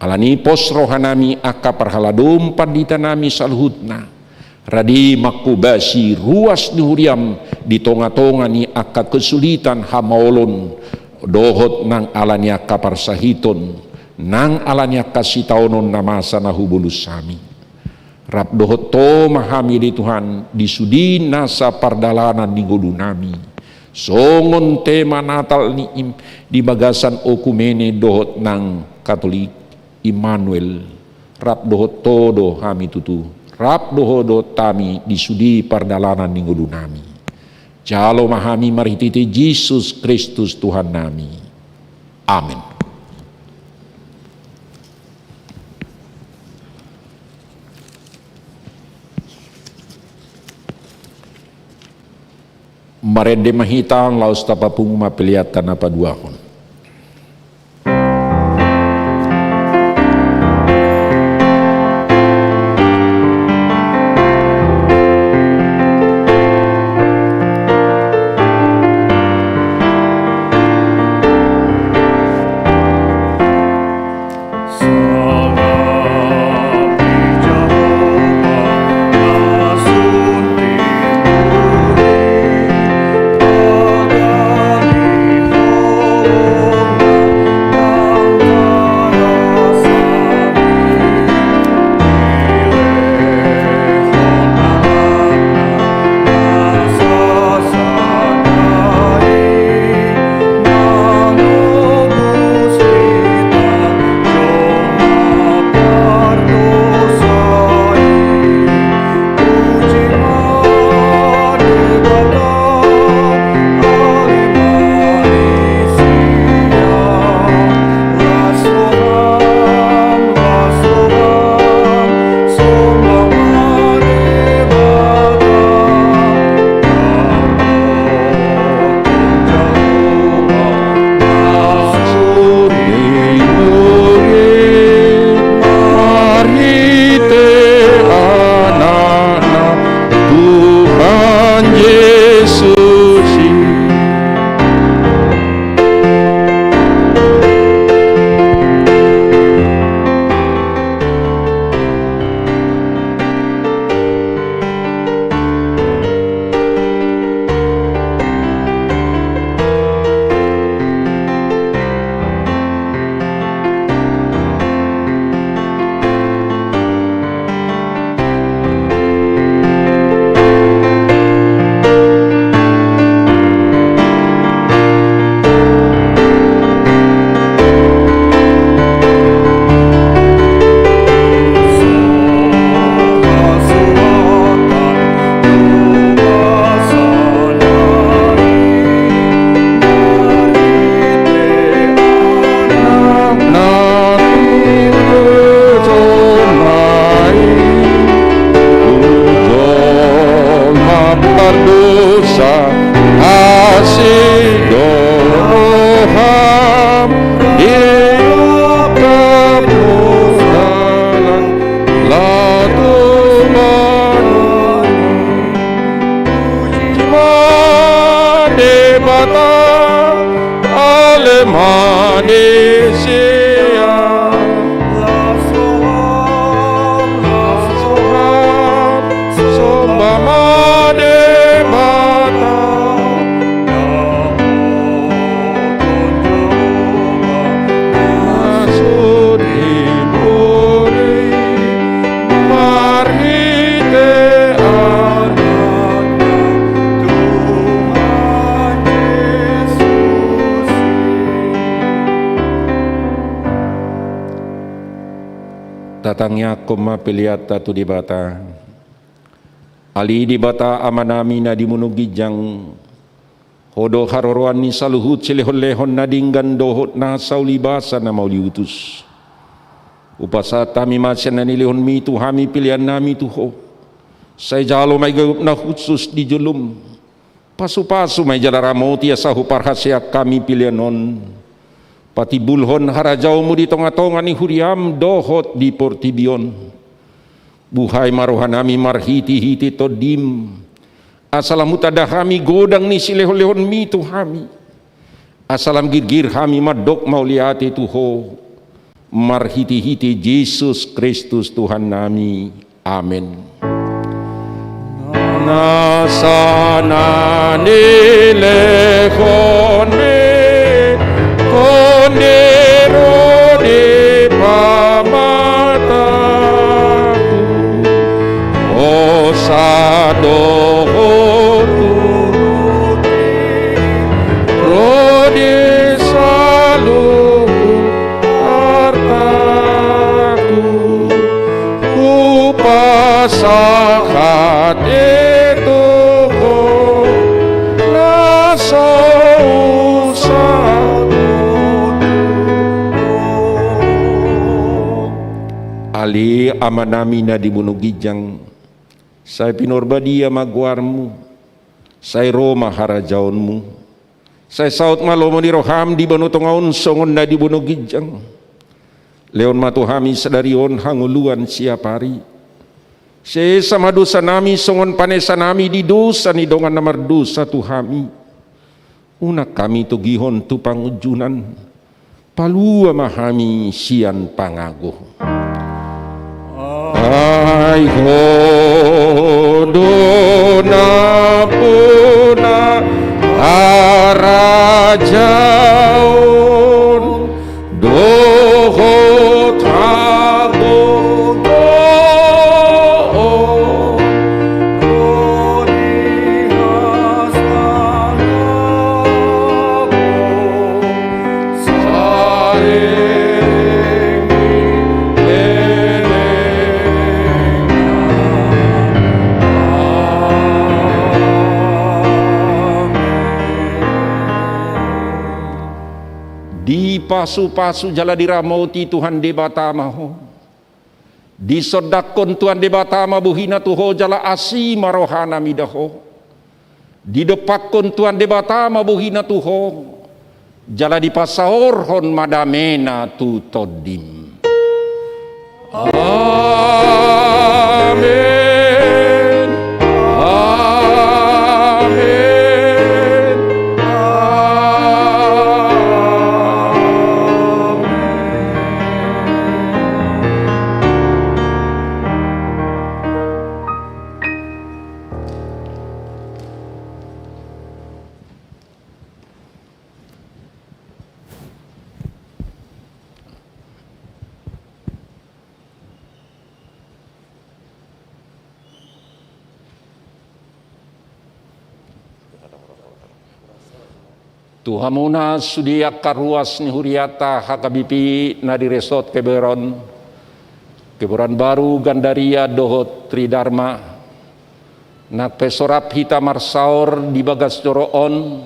Alani i pos rohanami angka parhalado, panditanami saluhutna, rade manghobasi ruas ni huriam di tonga-tonga ni angka kesulitan, hamaolon, dohot nang alani angka parsahiton, nang alani angka sitaonon na masa na hubolus hami. Rap dohot Ho ma hami ale Tuhan, di sude nasa pardalanan ni ngolunami. Songon tema Natal ni im-, di bagasan okumene dohot nang Katolik, Immanuel, rap dohot Ho do hami tutu, rap dohot hami di sude pardalanan ni ngolunami. Jalo ma hami marhitehite Jesus Kristus Tuhannami. Amen. Marende ma hita, laos tapapungu ma pelean na paduahon. Puji ma Debata, ale ma ni sian. Las roham, las roham, somba ma Debata. Dohot Jahowa na so dibore marhite Anakna Tuhan Jesus i. Tatangianghon ma peleanta tu Debata. Ale Debata Amanami na di banua ginjang, Ho do haroroan ni saluhut silehon-lehon na denggan dohot na saulibasa na mauliutus. Hupasahat hami ma sian na nilehonMi tu hami peleannami tu Ho. Sai jalo ma i gabe na hushus di jolom. Pasu-pasu ma i jala ramoti asa huparhaseang hami pelean on patimbulhon harajaonMu di tonga-tonga ni huriaM dohot di portibi on. Buhai ma rohanami marhite-hite TondiM, asa lam hutanda hami godang ni silehon-lehonMi tu hami, asa lam girgir hami mandok mauliate tu Ho. Marhitehite Jesus Kristus Tuhannami. Amen. Nasa na nilehon be konde ro di pamatangku, hosa dohot ro di saluhut artaku, hupasahat i tu Ho na so husahut. Ale Amanami na di banua ginjang, sai pinarbadia ma goarMu, sai ro ma harajaonMu, sai saut ma lomo ni rohaM di banua tonga on songon na di banua ginjang. Lehon ma tu hami sadari on hangoluan siapari. Sesa ma dosanami songon panesanami di dosa ni dongan na mardosa tu hami. Unang hami togihon tu pangunjunan. Palua ma hami sian pangago. Ai Ho do nampuna harajaon dohot hagogoon, ro di hasangapon saleleng ni lelengna. Amen. Dipasupasu jala diramoti Tuhan Debata ma ho. Disondangkon Tuhan Debata ma bohiNa tu ho jala asi ma rohaNa mida ho. Didompakkon Tuhan Debata ma bohiNa tu ho, jala dipasaorhon ma dameNa tu tondim. Amen. Amen. Amen. Tu hamuna sude angka ruas ni hurianta H K B P na di Resort Kebayoran, Kebayoran Baru, Gandaria dohot Tridharma, nang pe so rap hita marsaor di bagas joro on,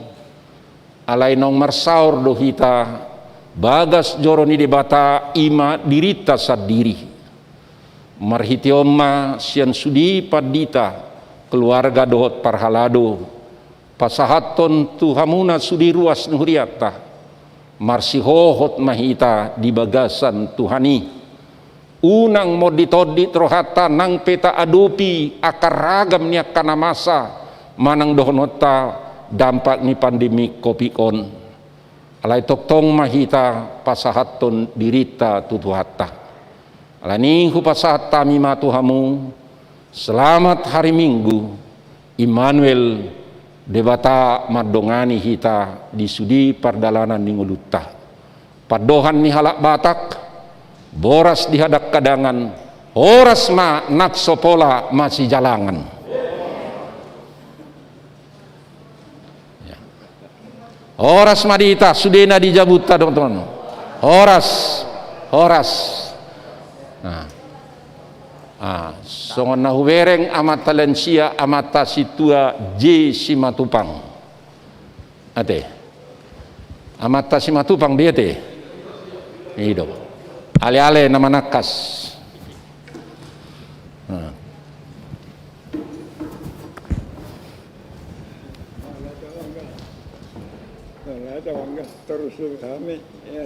alai naung marsaor do hita bagas joro ni Debata, i ma dirinta sandiri. Marhite on ma sian sude pandita, keluarga dohot parhalado, pasahathon tu hamuna sude ruas ni hurianta, marsihohot ma hita di bagasan Tuhan i. Unang monditondit rohanta nang pe taadopi angka ragam ni angka na masa manang dohononta dampak ni pandemi Covid on. Alai tongtong ma hita pasahathon dirinta tu Tuhanta. Alani i hupasahat hami ma tu hamu, selamat hari Minggu, Immanuel, Debata mandongani hita di sude pardalanan ni ngolunta. Pandohan ni halak Batak, boras di hadanghadangan, horas ma nang so pola masijalangan. Ya. Horas ma di hita, sude na di jabunta, teman-teman. Horas, horas. Nah. Ah, songon na hubereng amanta lansia, amanta sintua J Simatupang. Ate. Amanta Simatupang be ate. I do. Ale-ale na manangkas. Nah. Terus kami. Ya.